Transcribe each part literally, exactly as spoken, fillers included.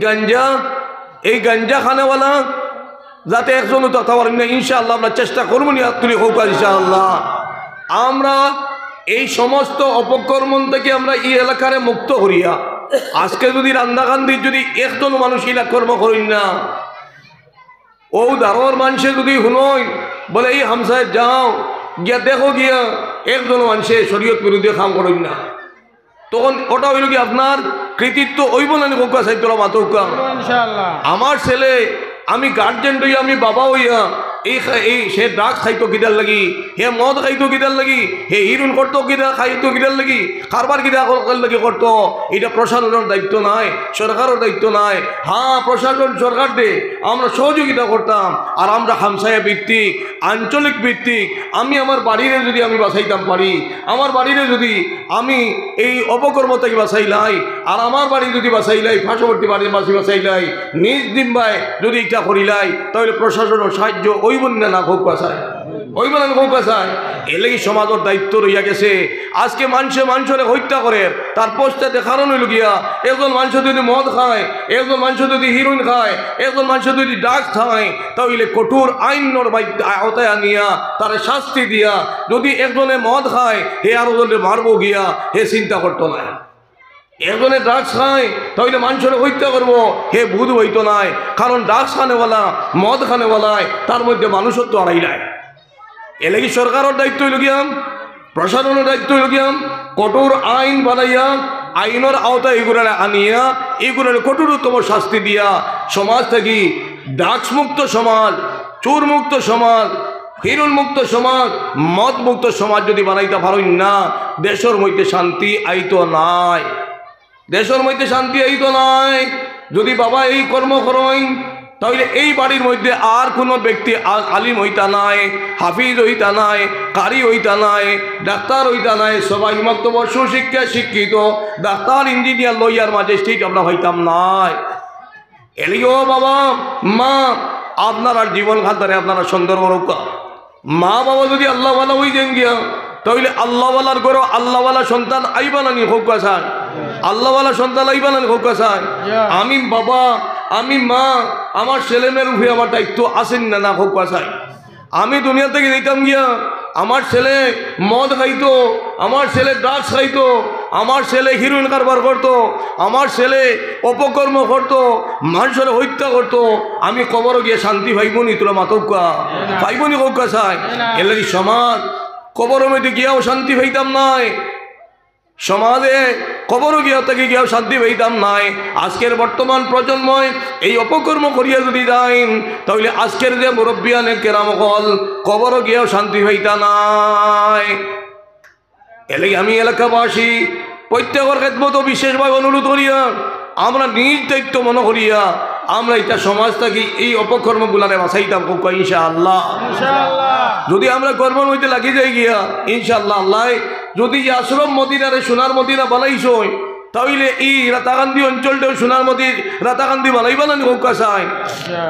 গাঞ্জা, এই গাঞ্জা খানেওয়ালা যাতে একজনও থাকতে পারেন না, ইনশাআল্লাহ আমরা চেষ্টা করবো নি। আত্তুলি হোক ইনশাআল্লাহ। আমরা এই সমস্ত অপকর্ম থাকি আমরা এই এলাকারে মুক্ত করিয়া, আজকে যদি রান্দাকান্দি যদি একজন মানুষ ইলা কর্ম করইন না, ও দারোর মানষে যদি হুনইন, বলে, "এই হামসায় যাও, গিয়া দেখো গিয়া একজন মানষে শরীয়ত বিরুদ্ধে কাম করইন না।" তখন ওটা অইলো কি আপনার কৃতিত্ব অইবো না নি? কউক্কা চাই, তোরা মাতউক্কা। ইনশাআল্লাহ। আমার ছেলে, আমি গার্জেন অইয়া, আমি বাবা অইয়া, এই খা-, এই সে ড্রাগস খাইতো কিতার লাগি, হে মদ খাইতো কিতার লাগি, হে হিরোইন করতো কিতা, খাইতো কিতার লাগি, কারবার কিতা করার লাগি করতো, ইটা প্রশাসনর দায়িত্ব নায়, সরকারর দায়িত্ব নায়। হ্যাঁ, প্রশাসন সরকার দে, আমরা সহযোগিতা করতাম। আর আমরা হামসায়া ভিত্তিক, আঞ্চলিক ভিত্তিক, আমি আমার বাড়িরে যদি আমি বাঁচাইতাম পারি, আমার বাড়িরে যদি আমি এই অপকর্ম থাকি বাঁচাইলাই, আর আমার বাড়ি যদি বাঁচাইলাই, পার্শ্ববর্তী বাড়ির বাসি বাঁচাইলাই, নিজ জিম্মায় যদি ইটা করিলাই, তাইলে প্রশাসনর সাহায্য অইবো না, না কউক্কা চাই? অইবো না, না কউক্কা চাই? এর লাগি সমাজর দায়িত্ব রইয়া গেছে। আজকে মানষে মানষরে হত্যা করের, তার পশ্চাতে কারণ অইলো গিয়া, একজন মানষে যদি মদ খায়, একজন মানষে যদি হিরোইন খায়, একজন মানষে যদি ড্রাগস খায়, তাইলে কঠোর আইনর বাইদ-, আওতায় আনিয়া তারে শাস্তি দিয়া, যদি একজনে মদ খায়, হে আরো জনরে মারবো গিয়া, হে চিন্তা করতো নায়। একজনে ড্রাগস খায়, তাইলে মানষরে হত্যা করবো, হে বুধ অইতো নায়। কারণ ড্রাগস খানেওয়ালা, মদ খানেওয়ালায় তার মধ্যে মানুষত্ব হারাইলায়। এর লাগি সরকারর দায়িত্ব অইলো গিয়া, প্রশাসনর দায়িত্ব অইলো গিয়া, কঠোর আইন বানাইয়া, আইনর আওতায় ইগুলারে আনিয়া, ইগুলারে কঠোরতম শাস্তি দিয়া, সমাজ থাকি ড্রাগস মুক্ত সমাজ, চুর মুক্ত সমাজ, হিরোইন মুক্ত সমাজ, মদ মুক্ত সমাজ যদি বানাইতা পারইন না, দেশর মধ্যে শান্তি আইতো নায়। দেশর মধ্যে শান্তি আইতো নায়। যদি বাবা এই কর্ম করইন, তাইলে এই বাড়ির মধ্যে আর কোনো ব্যক্তি আ-, আলিম অইতা নায়, হাফিজ অইতা নায়, কারি অইতা নায়, ডাক্তার অইতা নায়, সবাই মক্তবর সুশিক্ষা শিক্ষিত, ডাক্তার, ইঞ্জিনিয়ার, লয়ার, ম্যাজিস্ট্রেট আমরা অইতাম নায়। এলিও বাবা, মা, আপনারার জীবন খান্তারে আপনারা সুন্দর করউক্কা। মা বাবা যদি আল্লাহওয়ালা অইযাইন গিয়া, তাইলে আল্লাহওয়ালার ঘরো আল্লাহওয়ালা সন্তান আইবা না নি কউক্কা চাই? আল্লাহওয়ালা সন্তান আইবা না নি কউক্কা চাই? আমি বাবা, আমি মা, আমার ছেলে মেয়ের উপরে আমার দায়িত্ব আছে নি না, না কউক্কা চাই? আমি দুনিয়া থাকি যাইতাম গিয়া, আমার ছেলে মদ খাইতো, আমার ছেলে ড্রাগস খাইতো, আমার ছেলে হিরোইন কারবার করতো, আমার ছেলে অপকর্ম করতো, মানষরে হত্যা করতো, আমি কবরো গিয়া শান্তি পাইবো নি? তোরা মাতউক্কা, পাইবো নি কউক্কা চাই? এর লাগি সমাজ, কবরর মধ্যে গিয়াও শান্তি পাইতাম নায়, সমাজে কবরো গিয়া থাকি গিয়াও শান্তি পাইতাম নায়। আজকের বর্তমান প্রজন্ময় এই অপকর্ম করিয়া যদি যাইন, তাইলে আজকের যে মুরব্বিয়ানে কেরাম অকল কবরো গিয়াও শান্তি পাইতা নায়। এর লাগি আমি এলাকাবাসী প্রত্যেকর খেদমতো বিশেষভাবে অনুরোধ করিয়া, আমরা নিজ দায়িত্ব মনো করিয়া, আমরা ইটা সমাজ থাকি এই অপকর্মগুলারে বাঁচাইতাম কউক্কা ইনশাআল্লাহ। ইনশাআল্লাহ। যদি আমরা কর্মর মধ্যে লাগি যাই গিয়া, ইনশাআল্লাহ, আল্লায় যদি ই আশ্রম মদিনারে সোনার মদিনা বানাইছইন, তাইলে ই রাতাকান্দি অঞ্চলটাও সোনার মদি-, রাতাকান্দি বানাইবা না নি কউক্কা চাই?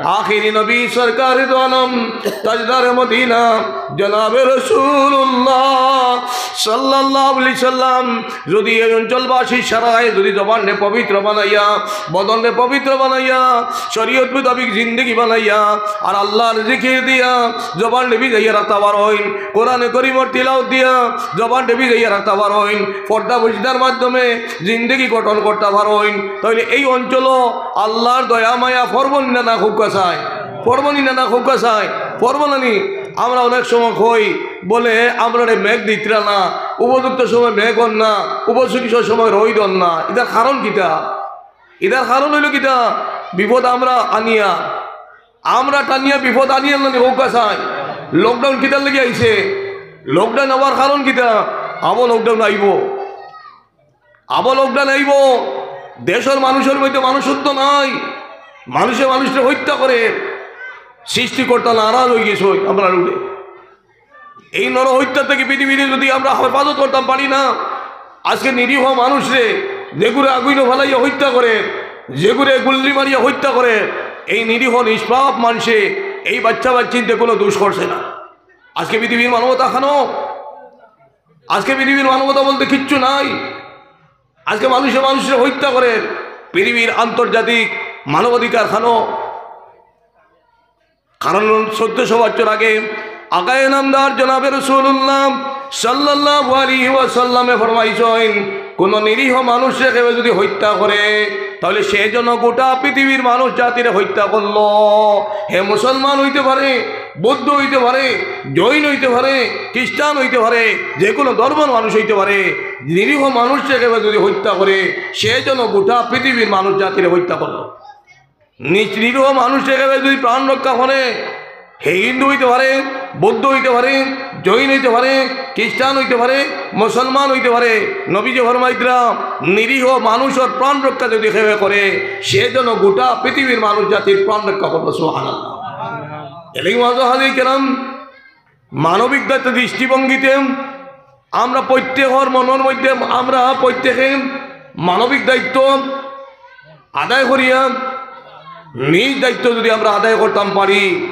আখেরি নবী সরকারে দো আলম তাজদারে মদিনা জনাবে রাসূলুল্লাহ সাল্লাল্লাহু আলাইহি সাল্লাম যদি এই অঞ্চলবাসী সারায় যদি জবানরে পবিত্র বানাইয়া, বদনরে পবিত্র বানাইয়া, শরীয়ত মোতাবিক জিন্দেগি বানাইয়া, আর আল্লাহর জিকির দিয়া জবানরে ভিজাইয়া রাখতা পারইন, কোরআনে করিমর তিলাওয়াত দিয়া জবানরে ভিজাইয়া রাখতা পারইন, পর্দা পর্দার মাধ্যমে জিন্দেগি গঠন করতা পারইন, তাইলে এই অঞ্চলো আল্লাহর দয়া মায়া পড়বো নি না, না কউক্কা চাই? পড়বো নি না, না কউক্কা চাই? পড়বো না নি? আমরা অনেক সময় কই, বলে, "আমরারে মেঘ দিতরা না, উপযুক্ত সময় মেঘ অর না, উপযুক্ত সময় রইদ অর না।" ইটার কারণ কিতা? ইটার কারণ অইলো কিতা? বিপদ আমরা আনিয়া, আমরা টানিয়া বিপদ আনিয়া না নি কউক্কা চাই? লকডাউন কিতার লাগি আইছে? লকডাউন অওয়ার কারণ কিতা? আবো লকডাউন আইবো। আবো লকডাউন আইবো, দেশর মানুষর মধ্যে মানুষত্ব নাই, মানষে মানষরে হত্যা করের, সৃষ্টিকর্তা নারাজ অইগেছইন আমরার উপরে। এই নরহত্যা থাকি পৃথিবীরে যদি আমরা হেফাজত করতাম পারি না, আজকে নিরীহ মানুষরে যেগুরে আগুইনো ফালাইয়া হত্যা করের, যেগুরে গুল্লি মারিয়া হত্যা করের, এই নিরীহ নিষ্পাপ মানষে, এই বাচ্চা বাচ্চিন্তে কোনো দোষ করছে না। আজকে পৃথিবীর মানবতা খানো আজকে পৃথিবীর মানবতা বলতে কিচ্ছু নাই। আজকে মানষে মানষরে হত্যা করের, পৃথিবীর আন্তর্জাতিক মানবাধিকার খানো। কারণ চোদ্দশো বছর আগে আগায় নামদার জনাবে রাসূলুল্লাহ সাল্লাল্লাহু আলাইহি ওয়াসাল্লামে ফরমাইছইন, কোন নিরীহ মানুষরে কেউ যদি হত্যা করে, তাহলে সে যেন গোটা পৃথিবীর মানুষ জাতিরে হত্যা করলো। হে মুসলমান হইতে পারে, বৌদ্ধ হইতে পারে, জৈন হইতে পারে, খ্রিস্টান হইতে পারে, যে কোনো ধর্মের মানুষ হইতে পারে, নিরীহ মানুষরে কেউ যদি হত্যা করে, সে যেন গোটা পৃথিবীর মানুষ জাতিরে হত্যা করলো। নিচ-, নিরীহ মানুষরে কেউ যদি প্রাণ রক্ষা করে, হে হিন্দু হইতে পারে, বৌদ্ধ হইতে পারে, জৈন হইতে পারে, খ্রিস্টান হইতে পারে, মুসলমান হইতে পারে, নবীজি ফরমাইতরা, নিরীহ মানুষর প্রাণ রক্ষা যদি কেউ করে, সে যেন গোটা পৃথিবীর মানুষ জাতির প্রাণ রক্ষা করলো। সুবহানাল্লাহ। এলেই ওয়াজ হাজির কেরাম, মানবিক দায়িত্ব দৃষ্টিভঙ্গিতে আমরা প্রত্যেকর মনের মধ্যে আমরা প্রত্যেকে মানবিক দায়িত্ব আদায় করিয়া নিজ দায়িত্ব যদি আমরা আদায় করতাম পারি,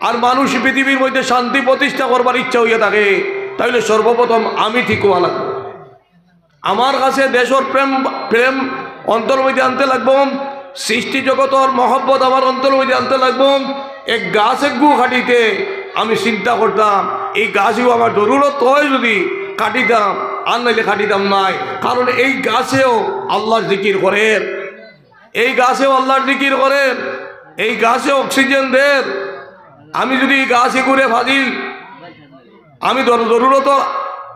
আর মানুষ পৃথিবীর মধ্যে শান্তি প্রতিষ্ঠা করবার ইচ্ছা হইয়া থাকে, তাহলে সর্বপ্রথম আমি ঠিক হওয়া লাগবো। আমার কাছে দেশর প্রেম, প্রেম অন্তর মধ্যে আনতে লাগবো, সৃষ্টি জগতর মহব্বত আমার অন্তর মধ্যে আনতে লাগবো। এক গাছ এগু কাটিতে আমি চিন্তা করতাম, এই গাছও আমার জরুরত হয় যদি কাটিতাম, আর নাইলে কাটিতাম নায়। কারণ এই গাছেও আল্লাহর জিকির করের, এই গাছেও আল্লাহর জিকির করের, এই গাছে অক্সিজেন দের। আমি যদি এই গাছ এগুরে ফাজিল আমি ধর জরুরত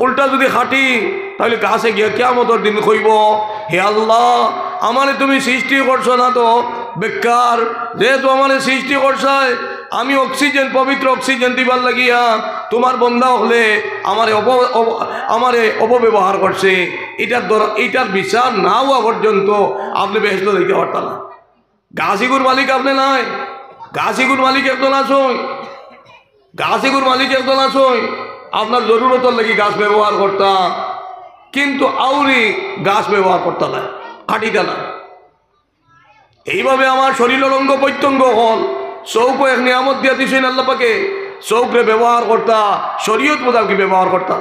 উল্টা যদি কাটি, তাহলে গাছে গিয়া কিয়ামতর দিন কইবো, "হে আল্লাহ, আমারে তুমি সৃষ্টি করছো না তো বেকার, যেহেতু আমারে সৃষ্টি করছায়, আমি অক্সিজেন, পবিত্র অক্সিজেন দিবার লাগিয়া তোমার বন্দা হকলে আমারে অপ-, অপ-, আমারে অপব্যবহার করছে, এটার দ্বারা, এটার বিচার না হওয়া পর্যন্ত আপনে বেহেশতো যাইতা পারতা না।" গাছ ইগুর মালিক আপনে নায়, গাছ ইগুর মালিক একজন আছইন, গাছ ইগুর মালিক একজন আছইন, আপনার জরুরতর লাগি গাছ ব্যবহার করতা, কিন্তু আউরি গাছ ব্যবহার করতা নায়, কাটিতা নায়। এইভাবে আমার শরীরর অঙ্গ প্রত্যঙ্গ হকল, চউখও এক নিয়ামত দিয়া দিছইন আল্লাহ পাকে, চউখরে ব্যবহার করতা, শরীয়ত মোতাবেক ব্যবহার করতা।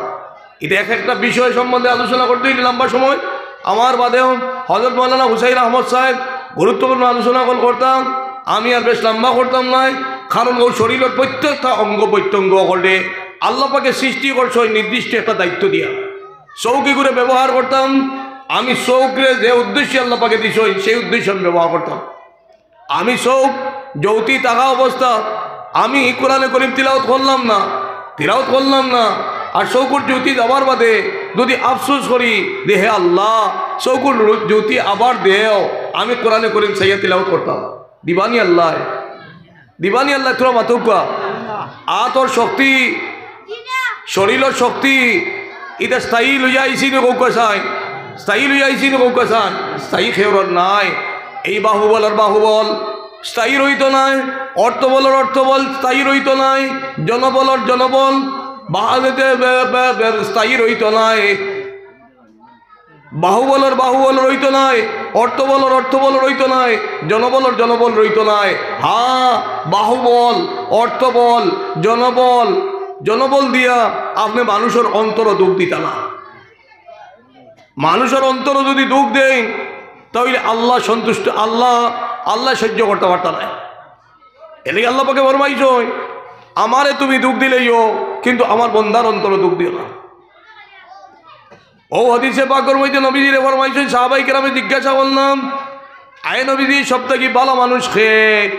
এটা এক একটা বিষয় সম্বন্ধে আলোচনা করতে হইলে লম্বা সময়। আমার বাদেও হযরত মাওলানা হুসাইন আহমদ সাহেব গুরুত্বপূর্ণ আলোচনা অকল করতা, আমি আর বেশ লম্বা করতাম নায়, কারণ অউ শরীরর প্রত্যেকটা অঙ্গ প্রত্যঙ্গ অকলরে আল্লাহ পাকে সৃষ্টি করছইন নির্দিষ্ট একটা দায়িত্ব দিয়া। চউখ ইগুরে ব্যবহার করতাম, আমি চউখরে যে উদ্দেশ্যে আল্লাহ পাকে দিছইন সেই উদ্দেশ্যে আমি ব্যবহার করতাম। আমি চউখ যুদি থাকা অবস্থা আমি কোরআনে করিম তিলাওত করলাম না, তিলাওত করলাম না, আর চউখর যুদি যাবার বাদে যুদি আফসোস করি যে, "হে আল্লাহ, চউখর যুদি আবার দেও, আমি কোরআনে করিম চাইয়া তিলাওত করতাম।" দিবানি আল্লাহ, দিবানি আল্লাহ, তুরা মাতউক্কা। আতর শক্তি, শরীরর শক্তি, ইটা স্থায়ী লইয়া আইছি নি কউক্কা চাই, স্থায়ী লইয়া আইছি নি কউক্কা চাই, স্থায়ী কেউরর নায়। এই বাহুবলর বাহুবল স্থায়ী রইতো নায়, অর্থবলর অর্থবল স্থায়ী রইতো নায়, জনবলর জনবল বাহাদেতে বে-, বে-, বে-, স্থায়ী রইতো নায়। বাহুবলর বাহুবল রইতো নায়, অর্থবলর অর্থবল রইতো নায়, জনবলর জনবল রইতো নায়। হ্যাঁ, বাহুবল, অর্থবল, জনবল, জনবল দিয়া আপনে মানুষর অন্তরো দুখ দিতা না। মানুষর অন্তরো যুদি দুখ দেইন, তাইলে আল্লাহ সন্তুষ্ট, আল্লাহ, আল্লাহ সহ্য করতা পারতা নায়। এর লাগি আল্লাহ পাকে ফরমাইছইন, "আমারে তুমি দুখ দিলাইও, কিন্তু আমার বন্দার অন্তরো দুখ দিও না।" অউ হাদিসে পাকর মধ্যে নবীজিরে ফরমাইছইন, সাহাবায়ে কেরামে জিজ্ঞাসা করলাম, "আয় নবীজি, সব থাকি ভালা মানুষ কে?"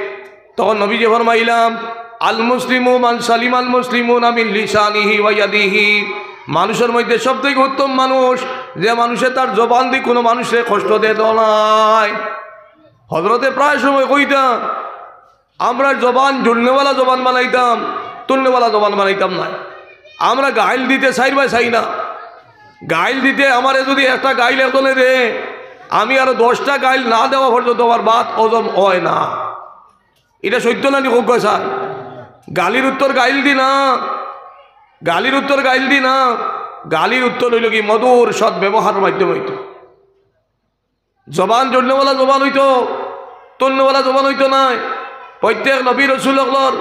তখন নবীজি ফরমাইলা, "আল মুসলিমু মান সালিমাল মুসলিমুনা মিন লিসানিহি ওয়া ইয়াদিহি।" মানুষর মধ্যে সব থাকি উত্তম মানুষ যে মানুষে তার জবান দি কুনু মানুষরে কষ্ট দিতো নায়। হজরতে প্রায় সময় কইতা, আমরা জবান জুড়নেওয়ালা জবান বানাইতাম, তুড়নেওয়ালা জবান বানাইতাম নায়। আমরা গাইল দিতে চাইর বায় চাই না। গাইল দিতে আমারে যুদি একটা গাইল একজনে দে, আমি আরো দশটা গাইল না দেওয়া পর্যন্ত আমার ভাত হজম অয় না। ইটা সত্য না নি কউক্কা চাই? গালির উত্তর গাইল দি না, গালির উত্তর গাইল দি না, গালির উত্তর অইলো কি মধুর সৎ ব্যবহারর মাধ্যমে অইতো। জবান জুড়নেওয়ালা জবান অইতো, তুড়নেওয়ালা জবান অইতো নায়। প্রত্যেক নবী রসুল অকলর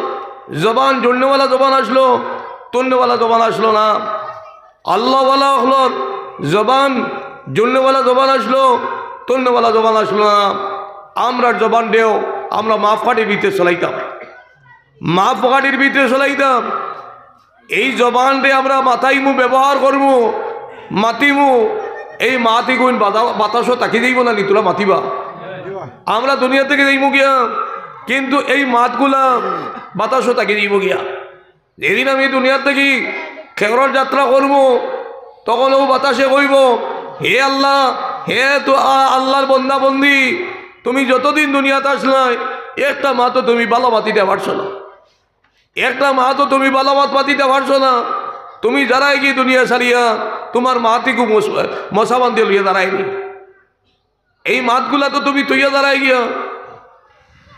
জবান জুড়নেওয়ালা জবান আছলো, তুড়নেওয়ালা জবান আছলো না। আল্লাহওয়ালা অকলর জবান জুড়নেওয়ালা জবান আছলো, তুড়নেওয়ালা জবান আছলো না। আমরার জবানরেও আমরা মাপকাঠির ভিতরে চলাইতাম, মাপকাঠির ভিতরে চলাইতাম। এই জবানরে আমরা মাতাইমু, ব্যবহার করমু, মাতিমু, এই মাত ইগুইন বাতা-, বাতাসো থাকি যাইবো না নি? তুলা মাতিবা। আমরা দুনিয়া থাকি যাইমু গিয়া, কিন্তু এই মাতগুলা বাতাসো থাকি যাইবো গিয়া। যেদিন আমি দুনিয়া থাকি খেবরর যাত্রা করমু, তখন অউ বাতাসে কইবো, "হে আল্লাহ, হে তো আ-, আল্লাহর বন্দা বন্দি, তুমি যতদিন দুনিয়াত আছলায়, একটা মাতো তুমি ভালা মাত দিতা পারছো না, একটা মাতো তুমি ভালা মাত মাতিতা পারছো না। তুমি যারায়গি দুনিয়া ছাড়িয়া, তুমার মাত ইগু মস-, মশা বান্দি লইয়া দাঁড়ায়নি।" এই মাতগুলা তো তুমি থইয়া দাঁড়ায় গিয়া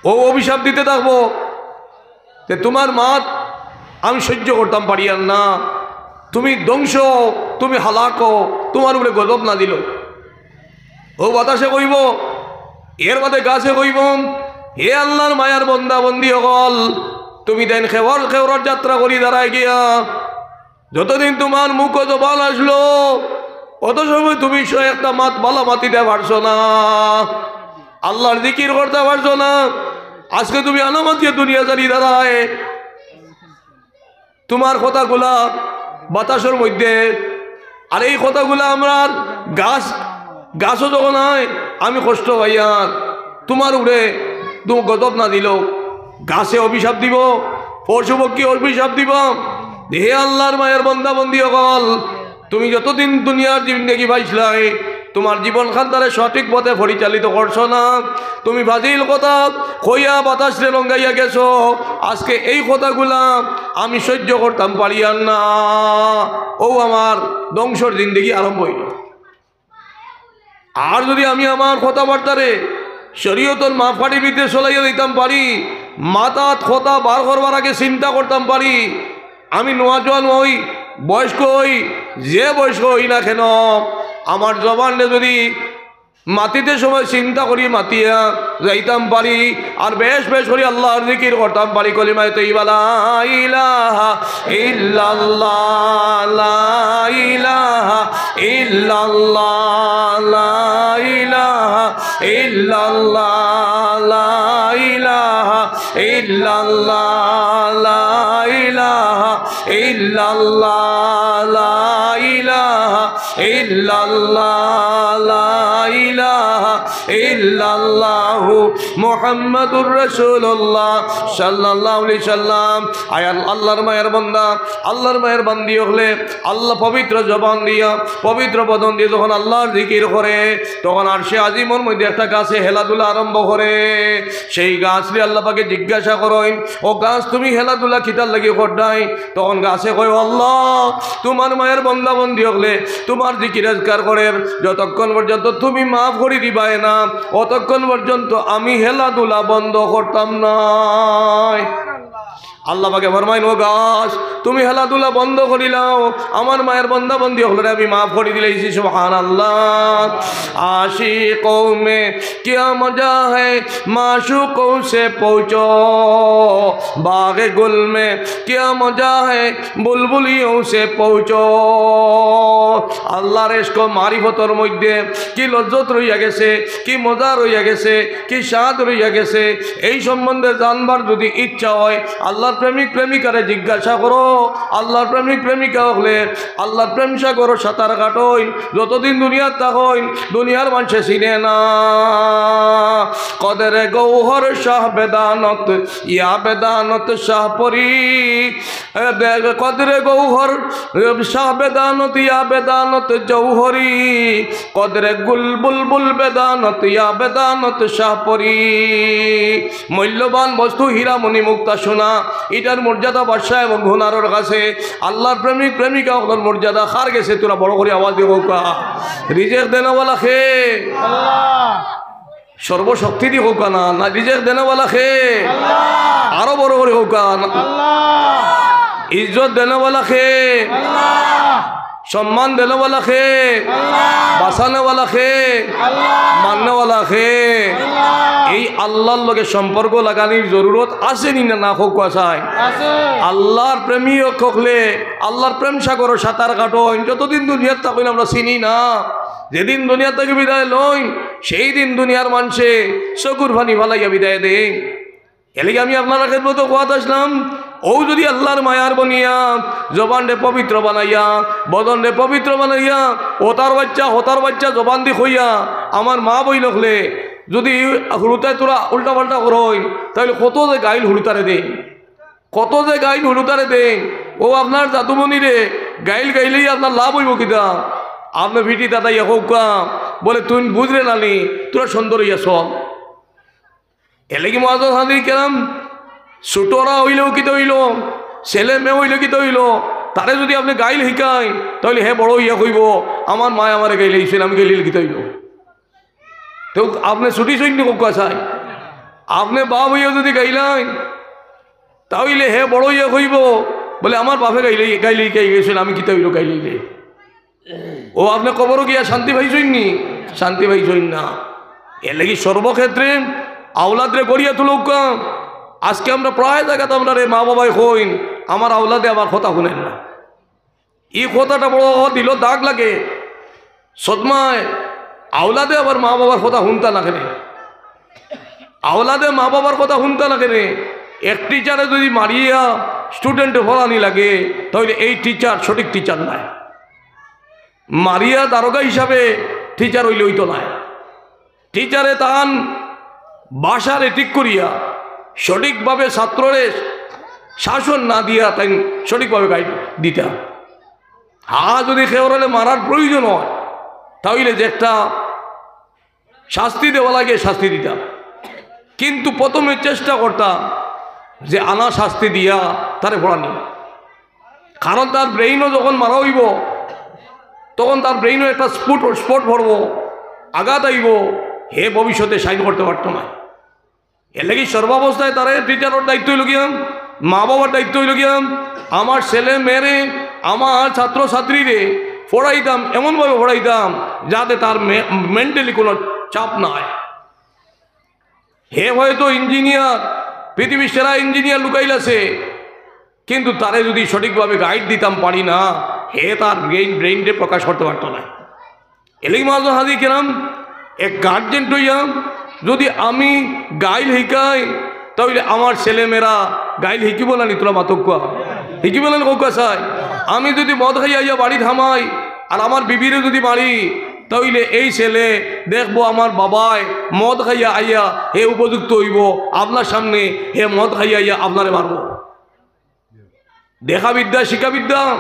অউ অভিশাপ দিতে থাকবো যে, "তুমার মাত আমি সহ্য করতাম পারিয়ার না, তুমি ধ্বংস, তুমি হালাক, তুমার উপরে গজব নাজিল।" অউ বাতাসে কইবো, এর বাদে গাছে কইবো, "হে আল্লাহর মায়ার বন্দা বন্দি অকল, তুমি তাইন খেবর, খেবরর যাত্রা করি দাঁড়ায় গিয়া, যতদিন তুমার মুখো জবান আছলো, অত সময় তুমি স-, একটা মাত ভালা মাতিতা পারছো না, আল্লাহর জিকির করতা পারছো না। আজকে তুমি আনা মাতিয়া দুনিয়া ছাড়ি দাঁড়ায়, তুমার কথাগুলা বাতাসর মধ্যে, আর এই কথাগুলা আমরার গাছ, গাছো যখন অয়, আমি কষ্ট পাইয়ার, তুমার উপরে তো গজব নাজিল।" গাছে অভিশাপ দিবো, পশু পক্ষী অভিশাপ দিবো, "হে আল্লাহর মায়ার বন্দা বন্দি অকল, তুমি যতদিন দুনিয়ার জিন্দেগি পাইছলায়, তুমার জীবন খান্দারে সঠিক পথে পরিচালিত করছো না, তুমি বাতিল কথা কইয়া বাতাসরে লঙ্গাইয়া গেছো, আজকে এই কথাগুলা আমি সহ্য করতাম পারিয়ার না।" অউ আমার ধ্বংসর জিন্দেগি আরম্ভ অইলো। আর যুদি আমি আমার কথাবার্তারে শরীয়তর মাপকাঠির ভিতরে চলাইয়া দিতাম পারি, মাতাত কথা বার করবার আগে চিন্তা করতাম পারি, আমি নওজোয়ান অই, বয়স্ক অই, যে বয়স্ক অই না কেন, আমার জবানরে যুদি মাতিতে সময় চিন্তা করি মাতিয়া যাইতাম পারি, আর বেশ বেশ করি আল্লাহর জিকির করতাম পারি, কলিমায়ে তৈয়বা, লা ইলাহা ইল্লাল্লাহ, লা ইলাহা ইল্লাল্লাহ, লা ইলাহা ইল্লাল্লাহ, লা ইলাহা ইল্লাল্লাহ, লা ইলাহা ইল্লাল্লাহ, লা ইলাহা ইল্লাল্লাহ, লা ইলাহা ইল্লাল্লাহু মুহাম্মাদুর রাসূলুল্লাহ সাল্লাল্লাহু আলাইহি সাল্লাম। আয় আল-, আল্লাহর মায়ার বন্দা, আল্লাহর মায়ার বান্দি অকলে, আল্লাহ পবিত্র জবান দিয়া, পবিত্র বদন দিয়া যখন আল্লাহর জিকির করে, তখন আরশে আজিমর মধ্যে একটা গাছে খেলাধুলা আরম্ভ করে। সেই গাছরে আল্লাহ পাকে জিজ্ঞাসা করইন, "ও গাছ, তুমি খেলাধুলা কিতার লাগি কররায়?" তখন গাছে কয়, "ও আল্লাহ, তুমার মায়ার বন্দা বন্দি অকলে তুমার জিকির আজকার করের, যতক্ষণ পর্যন্ত তুমি মাফ করি দিবায় না, অতক্ষণ পর্যন্ত আমি খেলাধুলা বন্ধ করতাম নায়।" আল্লাহ পাকে ফরমাইন, "ও গাছ, তুমি খেলাধুলা বন্ধ করিলাও, আমার মায়ার বন্দা বন্দি অকলরে আমি মাফ করি দিলাইছি।" সুবহানাল্লাহ। عاشقوں میں کیا مزہ ہے، معشوقوں سے پوچھو، باغ گل میں کیا مزہ ہے، بلبلیوں سے پوچھو। আল্লাহর ইশক ও মারিফতর মধ্যে কি লজ্জত রইয়া গেছে, কি মজা রইয়া গেছে, কি স্বাদ রইয়া গেছে, এই সম্বন্ধে জানবার যুদি ইচ্ছা অয়, আল্লাহর প্রেমিক প্রেমিকারে জিজ্ঞাসা করো। আল্লাহর প্রেমিক প্রেমিকা অকলে আল্লাহর প্রেম সাগরো সাঁতার কাটইন, যতদিন দুনিয়াত থাকইন, দুনিয়ার মানষে চিনে না। قدر گوہر شاہ بدانت یا بدانت شاہ پری، قدر گوہر شاہ بدانت یا بدانت جوہری، قدر گل بلبل بدانت یا بدانت شاہ پری۔ মূল্যবান বস্তু হীরা মণি মুক্তা সোনা, ইটার মর্যাদা বাদশা এবং হুনারর কাছে। আল্লাহর প্রেমিক প্রেমিকা অকলর মর্যাদা কার গেছে? তুরা বড় করি আওয়াজ দি কউক্কা। রিজিক দেনেওয়ালা কে? আল্লাহ। সর্বশক্তি দি কউক্কা না, না, রিজিক দেনেওয়ালা কে? আল্লাহ। আরো বড় করি কউক্কা না। আল্লাহ। ইজ্জত দেনেওয়ালা কে? আল্লাহ। সম্মান দেনেওয়ালা কে? আল্লাহ। বাঁচানেওয়ালা কে? আল্লাহ। মারনেওয়ালা কে? আল্লাহ। এই আল্লাহর লগে সম্পর্ক লাগানির জরুরত আছে নি না, না কউক্কা চাই? আছে। আল্লাহর প্রেমিক অকলে আল্লাহর প্রেম সাগরো সাঁতার কাটইন, যতদিন দুনিয়াত থাকইন আমরা চিনি না, যেদিন দুনিয়া থাকি বিদায় লইন, সেই দিন দুনিয়ার মানষে চকুর পানি ফালাইয়া বিদায় দেয়। এরলাগি আমি আপনারার খেদমতো কওয়াত আছলাম, অউ যুদি আল্লার মায়ার বনিয়া, জবানরে পবিত্র বানাইয়া, বদনরে পবিত্র বানাইয়া, অতার বাইচ্চা, হতার বাইচ্চা জবানদি কইয়া, আমার মা-বইন অকলে যুদি হুরুতায় থুড়া উল্টা-পাল্টা করইন, তাইলে কত যে গাইল হুরুতারে দেইন, কত যে গাইল হুরুতারে দেইন। অউ আপনার জাদুমণিরে গাইল গাইলেই আপনার লাভ অইবো কিতা? আপনে ফিটি তাতাইয়া কউক্কা, বলে, "তুইন বুঝরে নানি, থুড়া সুন্দর অইয়া চল।" এরলাগি মুআজ্জাজ হাজির কেরাম, ছুটোরা অইলেও কিতা অইলো, ছেলে-মেয়ে অইলেও কিতা অইলো, তারে যুদি আপনে গাইল হিকাইন, তাইলে হে বড় অইয়া কইবো, "আমার মায় আমারে গাইলাইছইন, আমি গাইলাইলে কিতা অইলো?" তেউ আপনে ছুটিছইন নি কউক্কা চাই? আপনে বাপ অইয়া যুদি গাইলাইন, তাইলে হে বড় অইয়া কইবো, বলে, "আমার বাপে গাইলে, গাইলে, গাইলে গেছইন, আমি কিতা অইলো গাইলাইলে?" অউ আপনে কবরো গিয়া শান্তি পাইছইন নি? শান্তি পাইছইন না। এরলাগি সর্বক্ষেত্রে আওলাদরে গড়িয়া তুলউক্কা। আজকে আমরা প্রায় জাগাত আমরারে মা-বাবায় কইন, "আমার আওলাদে আমার কথা হুনইন না।" ই কথাটা বড় দিলো দাগ লাগে। সদমায় আওলাদে আবার মা-বাবার কথা হুনতা না কেনে? আওলাদে মা-বাবার কথা হুনতা না কেনে? এক টিচারে যুদি মারিয়া স্টুডেন্টে পড়ানি লাগে, তাইলে এই টিচার সঠিক টিচার নায়। মারিয়া দারোগা হিসাবে টিচার অইলে অইতো নায়। টিচারে তান ভাষারে ঠিক করিয়া সঠিকভাবে ছাত্ররে শাসন না দিয়া তাইন সঠিকভাবে গাইড দিতা। হ্যাঁ, যুদি কেউরলে মারার প্রয়োজন অয়, তাইলে যে একটা শাস্তি দেওয়া লাগে, শাস্তি দিতা। কিন্তু প্রথমে চেষ্টা করতা যে আনা শাস্তি দিয়া তারে পড়ানি। কারণ তার ব্রেইনও যখন মারা অইবো, তখন তার ব্রেইনও একটা স্ফুট, স্ফোট পড়বো, আঘাত আইবো, হে ভবিষ্যতে শাইন করতে পারতো না। এরলাগি সর্বাবস্থায় তারে টিচারর দায়িত্ব অইলো গিয়া, মা-বাবার দায়িত্ব অইলো গিয়া, আমার ছেলে-মেয়েরে, আমার ছাত্র-ছাত্রীরে পড়াইতাম, এমনভাবে পড়াইতাম যাতে তার মে-, মেন্টালি কোনো চাপ না অয়। হে হয়তো ইঞ্জিনিয়ার, পৃথিবীর সেরা ইঞ্জিনিয়ার লুকাইল আছে, কিন্তু তারে যুদি সঠিকভাবে গাইড দিতাম পারি না, হে তার ব্রেইন, ব্রেইনরে প্রকাশ করতে পারতো না। এরলাগি মুআজ্জাজ হাজির কেরাম, এক গার্জিয়ান অইয়া যুদি আমি গাইল হিকাই, তাইলে আমার ছেলে-মেয়েরা গাইল হিকিবো না নি? তুলা মাতউক্কা, হিকিবো না নি কউক্কা চাই? আমি যুদি মদ খাইয়া আইয়া বাড়িত হামাই আর আমার বিবিরে যুদি মারি, তাইলে এই ছেলে দেখবো আমার বাবায় মদ খাইয়া আইয়া হে উপযুক্ত অইবো, আপনার সামনে হে মদ খাইয়া আইয়া আপনারে মারবো। দেখা বিদ্যা, শিক্ষা বিদ্যা।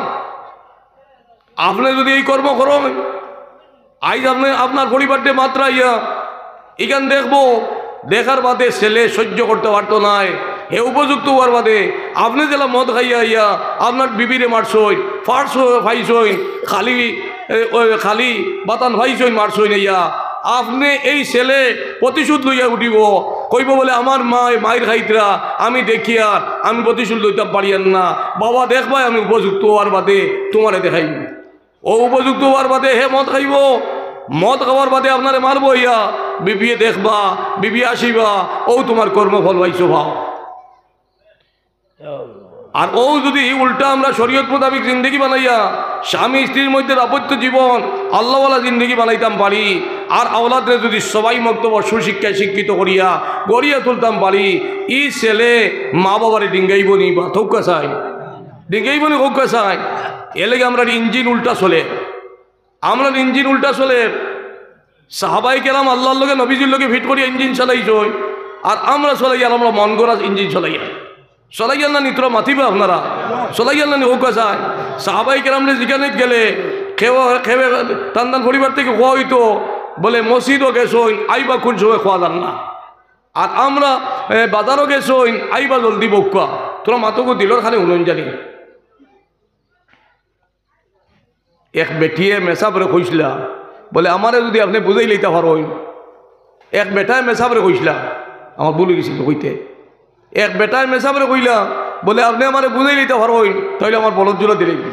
আপনে যুদি এই কর্ম করইন, আইজ আপনে আপনার পরিবাররে মাতরাইয়া ইখান দেখবো, দেখার বাদে ছেলে সহ্য করতে পারতো নায়, হে উপযুক্ত অওয়ার বাদে আপনে যেলা মদ খাইয়া আইয়া আপনার বিবিরে মারছইন, ফাড়ছইন, ফাইছইন, খালি, এ, ওই খালি বাতান ফাইছইন, মারছইন আইয়া, আপনে এই ছেলে প্রতিশোধ লইয়া উঠিবো, কইবো বলে, "আমার মায় মাইর খাইতরা, আমি দেখিয়ার, আমি প্রতিশোধ লইতাম পারিয়ার না। বাবা দেখবায় আমি উপযুক্ত অওয়ার বাদে তুমারে দেখাইমু।" অউ উপযুক্ত অওয়ার বাদে হে মদ খাইবো, মদ খাওয়ার বাদে আপনারে মারবো ইয়া, বিবিয়ে দেখবা, বিবি আসিবা, অউ তুমার কর্মফল পাইছো পাও। আর অউ যুদি উল্টা আমরা শরীয়ত মোতাবিক জিন্দেগি বানাইয়া, স্বামী স্ত্রীর মধ্যে দাম্পত্য জীবন আল্লাহওয়ালা জিন্দেগি বানাইতাম পারি, আর আওলাদরে যুদি সবাই মক্তবর সুশিক্ষায় শিক্ষিত করিয়া গড়িয়া তুলতাম পারি, ই ছেলে মা-বাবারে ডিঙ্গাইবো নি বা কউক্কা চাই, ডিঙ্গাইবো নি কউক্কা চাই। এরলাগি আমরার ইঞ্জিন উল্টা চলে, আমরার ইঞ্জিন উল্টা চলের। সাহাবায়ে কেরাম আল্লাহর লগে নবীজির লগে ফিট করিয়া ইঞ্জিন চালাইছইন, আর আমরা চলাইয়ার আমরার মন গড়া ইঞ্জিন চলাইয়ার। চলাইয়ার না নি? তুলা মাতিবা আপনারা, চলাইয়ার না নি কউক্কা চাই? সাহাবায়ে কেরামরে জিকানিত গেলে কেউ, কেউ তান তান পরিবার থাকি কওয়া অইতো, বলে, "মসজিদো গেছইন, আইবা কুন সময় কওয়া যার না। আর আমরা, এ, বাজারো গেছইন, আইবা জলদি বউক্কা।" তুলা মাতউক্কা, দিলর খানে হুনইন জানি। এক বেটিয়ে মেসাবরে কইছলা, বলে, "আমারে যুদি আপনে বুঝাইলাইতা পারইন।" এক বেটায় মেসাবরে কইছলা, আমার ভুল অইগেছিল কইতে, এক বেটায় মেসাবরে কইলা, বলে, "আপনে আমারে বুঝাইলাইতা পারইন, তাইলে আমার বলদ জুড়া দিলাইমু।"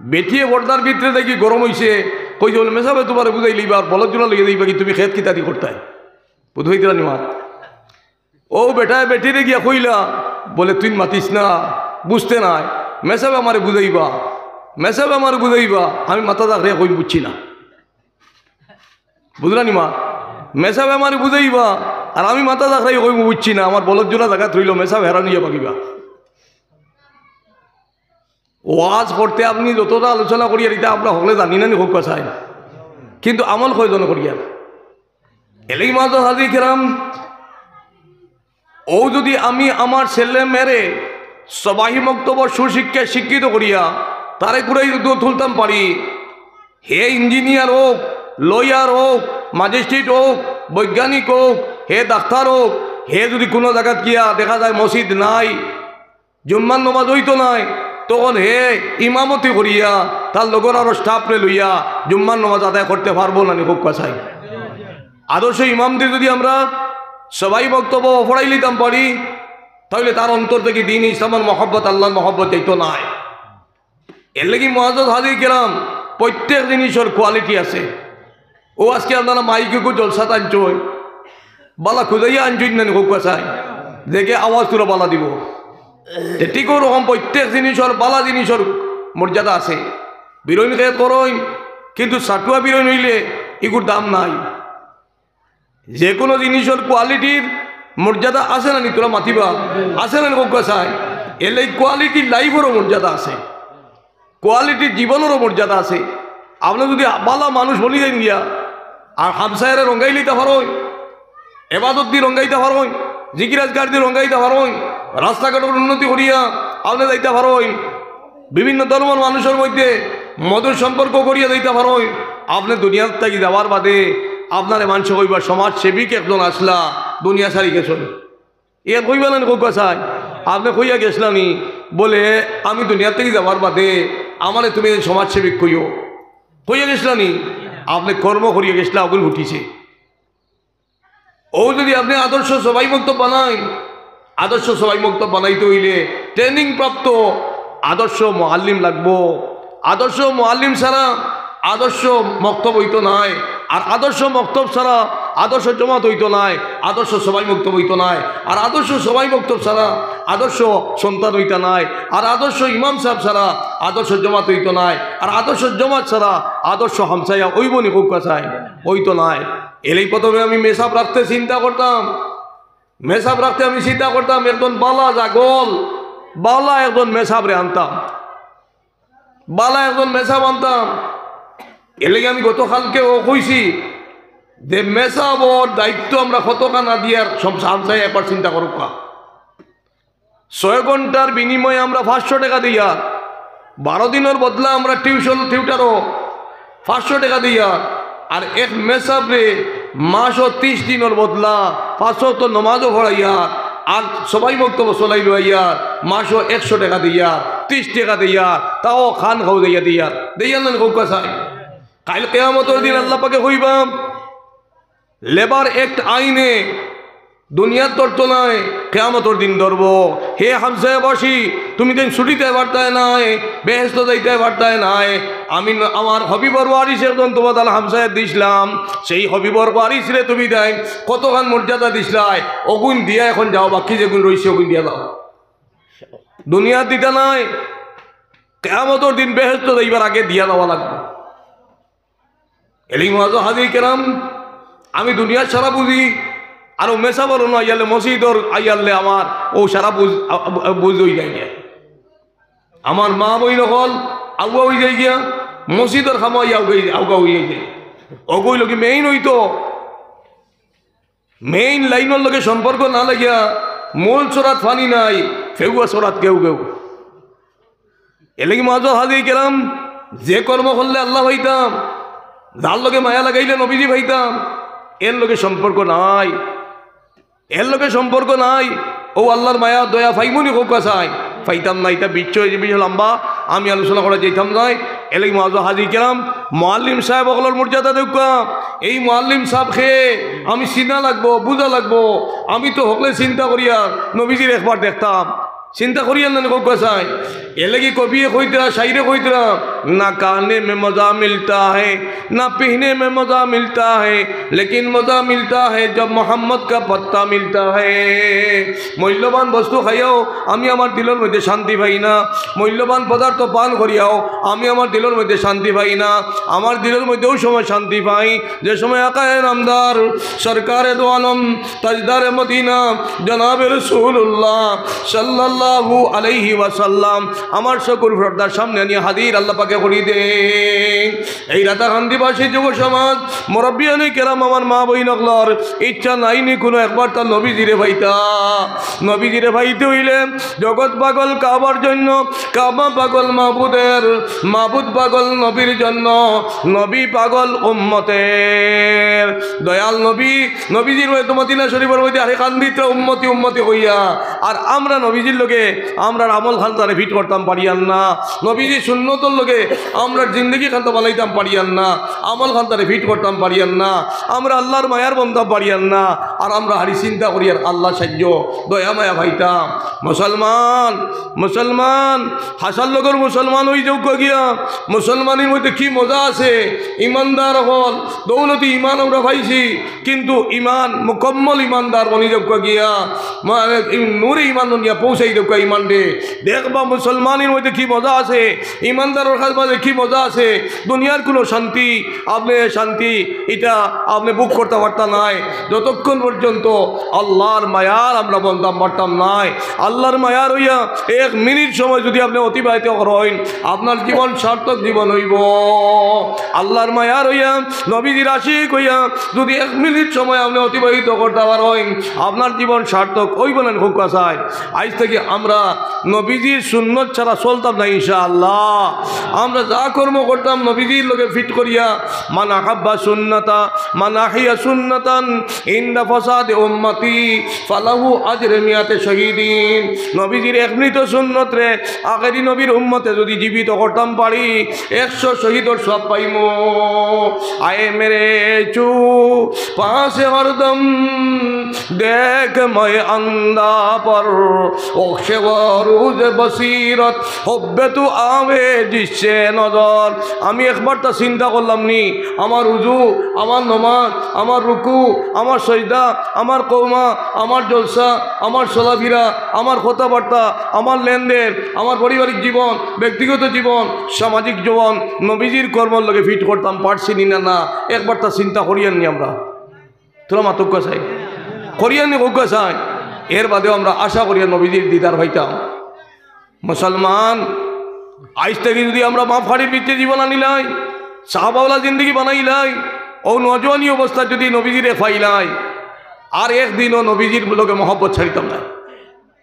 বেটিয়ে পর্দার ভিতরে দেখি গরম অইছে, কইছে বলে, "মেসাবে তুমারে বুঝাইলাইবা, আর বলদ জুড়া লইয়া যাইবা কি, তুমি খেত কিতাদি করতায়?" বুঝ পাইতরা নি মাত? অউ বেটায় বেটিরে গিয়া কইলা, বলে, "তুইন মাতিস না, বুঝতে নায়, মেসাবে আমারে বুঝাইবা, মেসাবে আমারে বুঝাইবা, আমি মাথা থাকরে কইন বুঝছি না।" বুঝরা নি মা? মেসাবে আমারে বুঝাইবা, আর আমি মাথা চাকরাই কইমু বুঝছি না, আমার বলদ জোড়া জাগাত রইলো, মেসাব হেরান অইয়া ভাগিবা। ওয়াজ করতে আপনি যতটা আলোচনা করিয়ার, ইতা আমরা হকলে জানি না নি, কউক্কা চাই, কিন্তু আমল কয়জনে করিয়ার? এলেই মাঝে হাজি কেরাম, অউ যুদি আমি আমার ছেলে মেয়েরে সবাহি মক্তবর সুশিক্ষায় শিক্ষিত করিয়া তারে কুড়াই যুদি তুলতাম পারি, হে ইঞ্জিনিয়ার অউক, লয়ার অউক, ম্যাজিস্ট্রেট অউক, বৈজ্ঞানিক অউক, হে ডাক্তার অউক, হে যুদি কুনু জাগাত গিয়া দেখা যায় মসজিদ নাই, জুম্মার নমাজ অইতো নায়, তখন হে ইমামতি করিয়া তার লগর আরো স্টাফরে লইয়া জুম্মার নমাজ আদায় করতে পারবো না নি, কউক্কা চাই? আদর্শ ইমামদি যুদি আমরা সবাই বক্তব্য পড়াইলিতাম পারি, তাইলে তার অন্তর থাকি দ্বীন ইসলামর মহব্বত, আল্লাহর মহব্বত যাইতো নায়। এরলাগি মুআজ্জাজ হাজির কেরাম, প্রত্যেক জিনিসর কোয়ালিটি আছে। অউ আজকে আপনারা মাইক অগু জলসাত আনছইন, বালা খুজাইয়া আনছইন না নি, কউক্কা চাই, দেখে আওয়াজ থুড়া বালা দিবো। তে ঠিক অউ রকম প্রত্যেক জিনিসর, বালা জিনিসর মর্যাদা আছে। বিরইন খেত করইন, কিন্তু সাটুয়া বিরইন অইলে ইগুর দাম নাই। যেকুনু জিনিসর কোয়ালিটির মর্যাদা আছে না নি, থুড়া মাতিবা, আছে না নি, কউক্কা চাই? এরলাগি কোয়ালিটির লাইফরও মর্যাদা আছে। কোয়ালিটির জীবনরও মর্যাদা আছে। আপনে যুদি বালা মানুষ বনি যাইন গিয়া, আর হামসায়ারে রঙ্গাইলিতা পারইন, এবাদতদি রঙ্গাইতা পারইন, জিকির আজকারদি রঙ্গাইতা পারইন, রাস্তাঘাটর উন্নতি করিয়া আপনে যাইতা পারইন, বিভিন্ন ধর্মর মানুষর মধ্যে মধুর সম্পর্ক করিয়া যাইতা পারইন, আপনে দুনিয়ার থাকি যাওয়ার বাদে আপনারে মানষে কইবা সমাজসেবিক একজন আছলা, দুনিয়া ছাড়ি গেছইন। এর কইবা না নি, কউক্কা চাই? আপনে কইয়া গেছলা নি, বলে, "আমি দুনিয়া থাকি যাওয়ার বাদে আমারে তুমি সমাজসেবিক কইও।" কইয়া গেছলা নি? আপনে কর্ম করিয়া গেছলা, অগুন উঠিছে। অউ যুদি আপনে আদর্শ সবাই মক্তব বানাইন, আদর্শ সবাই মক্তব বানাইতে অইলে ট্রেনিং প্রাপ্ত আদর্শ মুআল্লিম লাগবো। আদর্শ মুআল্লিম ছাড়া আদর্শ মক্তব অইতো নায়, আর আদর্শ মক্তব ছাড়া আদর্শ জমাত অইতো নায়, আদর্শ সবাই মক্তব অইতো নায়, আর আদর্শ সবাই মক্তব ছাড়া আদর্শ সন্তান অইতা নায়, আর আদর্শ ইমাম সাব ছাড়া আদর্শ জমাত অইতো নায়, আর আদর্শ জমাত ছাড়া আদর্শ হামসায়া অইবো নি, কউক্কা চাই? অইতো নায়। এরলাগি প্রথমে আমি মেসাব রাখতে চিন্তা করতাম, মেসাব রাখতে আমি চিন্তা করতাম, একজন বালা জাগল, বালা একজন মেসাবরে আনতাম, বালা একজন মেসাব আনতাম। এরলাগি আমি গতকালকেও কইছি যে মেসাবর দায়িত্ব আমরা কতখান দিয়ার, সব হামসায় একবার চিন্তা করউক্কা। ছয় ঘন্টার বিনিময়ে আমরা পাঁচশো টেকা দিয়ার, বারো দিনর বদলা আমরা টিউশন টিউটারও পাঁচশো টেকা দিয়ার, আর এক মেসাবরে মাসো তিরিশ দিনর বদলা পাঁচ ওয়াক্ত নমাজও পড়াইয়ার, আর সবাই মক্তব চলাইল আইয়ার, মাসো একশো টেকা দিয়ার, তিরিশ টেকা দিয়ার, তাও খান খাও দিয়া দিয়ার, দিয়ার না নি, কউক্কা চাই? কাইল কিয়ামতর দিন আল্লাহ পাকে কইবা, লেবার অ্যাক্ট আইনে দুনিয়াত ধরতো নায়, কিয়ামতর দিন ধরবো। হে হামসায়াবাসী, তুমি তাইন ছুটিতে পারতায় নায়, বেহেস্তো যাইতে পারতায় নায়। আমি ন-, আমার হবিবর ওয়ারিস একজন তুমার হামসায়াত দিছলাম, সেই হবিবর ওয়ারিসরে তুমি তাইন কতখান মর্যাদা দিছলায়, অগুন দিয়া এখন যাও, বাকি যেগুন রইছে অগুন দিয়া যাও। দুনিয়াত দিতা নায়, কিয়ামতর দিন বেহেস্তো যাইবার আগে দিয়া যাওয়া লাগবো। এরলাগি মুআজ্জাজ হাজির কেরাম, আমি দুনিয়ার সারা বুঝি, আর অউ মেসাবর অনো আইয়ালে, মসজিদর আইয়ালে আমার অউ সারা বুঝ, আ, আ, বুঝ অইযায় গিয়া। আমার মা বইন অকল আউগা অইযায় গিয়া, মসজিদর কামো আইয়া আউগা, আউগা অইযায় গিয়া। অগু অইলো কি মেইন অইতো, মেইন লাইনর লগে সম্পর্ক না লাগিয়া মূল ছড়াত পানি নাই, ফেউয়া ছড়াত কেউ কেউ। এরলাগি মুআজ্জাজ হাজির কেরাম, যে কর্ম করলে আল্লাহ পাইতাম, যার লগে মায়া লাগাইলে নবীজি পাইতাম, এর লগে সম্পর্ক নাই, এর লগে সম্পর্ক নাই। অউ আল্লাহর মায়া দয়া পাইমু নি, কউক্কা চাই? পাইতাম না। ইটা বিচ্ছ অইছে, বিচ্ছ লম্বা, আমি আলোচনা করা যাইতাম নায়। এরলাগি মুআজ্জাজ হাজির কেরাম, মুআল্লিম সাব অকলর মর্যাদা দেউক্কা। এই মুআল্লিম সাব কে আমি চিনা লাগবো, বুঝা লাগবো। আমি তো হকলে চিন্তা করিয়ার নবীজিরে একবার দেখতাম, চিন্তা করিয়ার না নি, কউক্কা চাই? এরলাগি কবিয়ে কইতরা, শাইরে কইতরা, ना खाने में मज़ा मिलता है, ना पीने में मज़ा मिलता है, लेकिन मज़ा मिलता है जब मोहम्मद का पत्ता मिलता है। মূল্যবান বস্তু খাইয়াও আমি আমার দিলর মধ্যে শান্তি পাই না, মূল্যবান পদার্থ পান করিয়াও আমি আমার দিলর মধ্যে শান্তি পাই না। আমার দিলর মধ্যে ওই সময় শান্তি পাই যে সময় আকায়ে নামদার সরকারে দো আলম তাজদারে মদিনা জনাবে রাসূলুল্লাহ সাল্লাল্লাহু আলাইহি ওয়াসাল্লাম আমার চকুর পর্দার সামনে আনিয়া হাজির আল্লাহ পাকে করি দেইন। এই রাতাকান্দিবাসী যুব সমাজ, মুরব্বিয়ানে কেরাম, আমার মা বইন অকলর ইচ্ছা নাইনি কুনু একবার তার নবীজিরে পাইতা। নবীজিরে পাইতে অইলে জগৎ পাগল কাবার জন্য, কাবা পাগল মাবুদের, মাবুদ পাগল নবীর জন্য, নবী পাগল উম্মতের। দয়াল নবী, নবীজির মধ্যে মদিনা শরীফর মধ্যে আরে কান্দিত্রা উম্মতি উম্মতি কইয়া, আর আমরা নবীজির লগে আমরার আমল খানতারে ফিট করতাম পারিয়ার না, নবীজির সুন্নতর লগে আমরার জিন্দেগি খানতা বানাইতাম পারিয়ার না, আমল খানতারে ফিট করতাম পারিয়ার না, আমরা আল্লাহর মায়ার বন্দা পারিয়ার না। আর আমরা হারি চিন্তা করিয়ার আল্লাহ সাহায্য, দয়া মায়া পাইতাম। মুসলমান, মুসলমান, হাসার লগর মুসলমান অই যাউক্কা গিয়া। মুসলমানির মধ্যে কি মজা আছে, ইমানদার অকল, দৌলতি ইমান আমরা পাইছি, কিন্তু ইমান মুকম্মল ইমানদার বনি যাউক্কা গিয়া, মানে, এই নূরে ইমান দুনিয়া পৌঁছাই দেউক্কা ইমানরে। দেখবা মুসলমানির মধ্যে কি মজা আছে, ইমানদারর কাছ মাঝে কি মজা আছে। দুনিয়ার কুনু শান্তি, আপনে শান্তি, ইটা আপনে ভোগ করতা পারতা নায় যতক্ষণ পর্যন্ত আল্লাহর মায়ার আমরা বনতাম পারতাম নায়। আল্লাহর মায়ার অইয়া এক মিনিট সময় যুদি আপনে অতিবাহিত করইন, আপনার জীবন সার্থক জীবন অইবো। আল্লাহর মায়ার অইয়া, নবীজির আশিক অইয়া যুদি এক মিনিট সময় আপনে অতিবাহিত করতা পারইন, আপনার জীবন সার্থক অইবো না, কউক্কা চাই। আইজ থাকি আমরা নবীজির সুন্নত ছাড়া চলতাম না ইনশাআল্লাহ। আমরা যা কর্ম করতাম নবীজির লগে ফিট করিয়া। মান আহাব্বা সুন্নাতা, মান আহিয়া সুন্নাতান ইনদা ফাসাদে উম্মতি ফালাহু আজরে মিয়াতে শহীদিন। নবীজির এক মৃত সুন্নতরে আখেরি নবীর উম্মতে যুদি জীবিত করতাম পারি, একশো শহীদর সওয়াব পাইমু। আয়ে মেরে চু পাসে হরদম দেখ মে আন্দা পর, ওকশে ও রুজ বসিরত হব্বে তু আবে জিসে নজর। আমি একবারতা চিন্তা করলাম নি, আমার উজু, আমার নমাজ, আমার রুকু, আমার সজদা, আমার কওমা, আমার জলসা, আমার চলাফিরা, আমার কথাবার্তা, আমার লেনদেন, আমার পারিবারিক জীবন, ব্যক্তিগত জীবন, সামাজিক জীবন নবীজির কর্মর লগে ফিট করতাম পারছি নি না? না, একবারতা চিন্তা করিয়ার নি আমরা। থুড়া মাতউক্কা চাই, করিয়ার নি কউক্কা চাই। এর বাদেও আমরা আশা করিয়ার নবীজির দিদার পাইতাম। মুসলমান, আইজ থাকি যুদি আমরা মাফ কাড়ির ভিতরে জীবন আনিলাই, সাহাবাওয়ালা জিন্দেগি বানাইলাই, অউ নওজোয়ানি অবস্থাত যুদি নবীজিরে পাইলাই, আর একদিনও নবীজির লগে মহব্বত ছাড়িতাম না।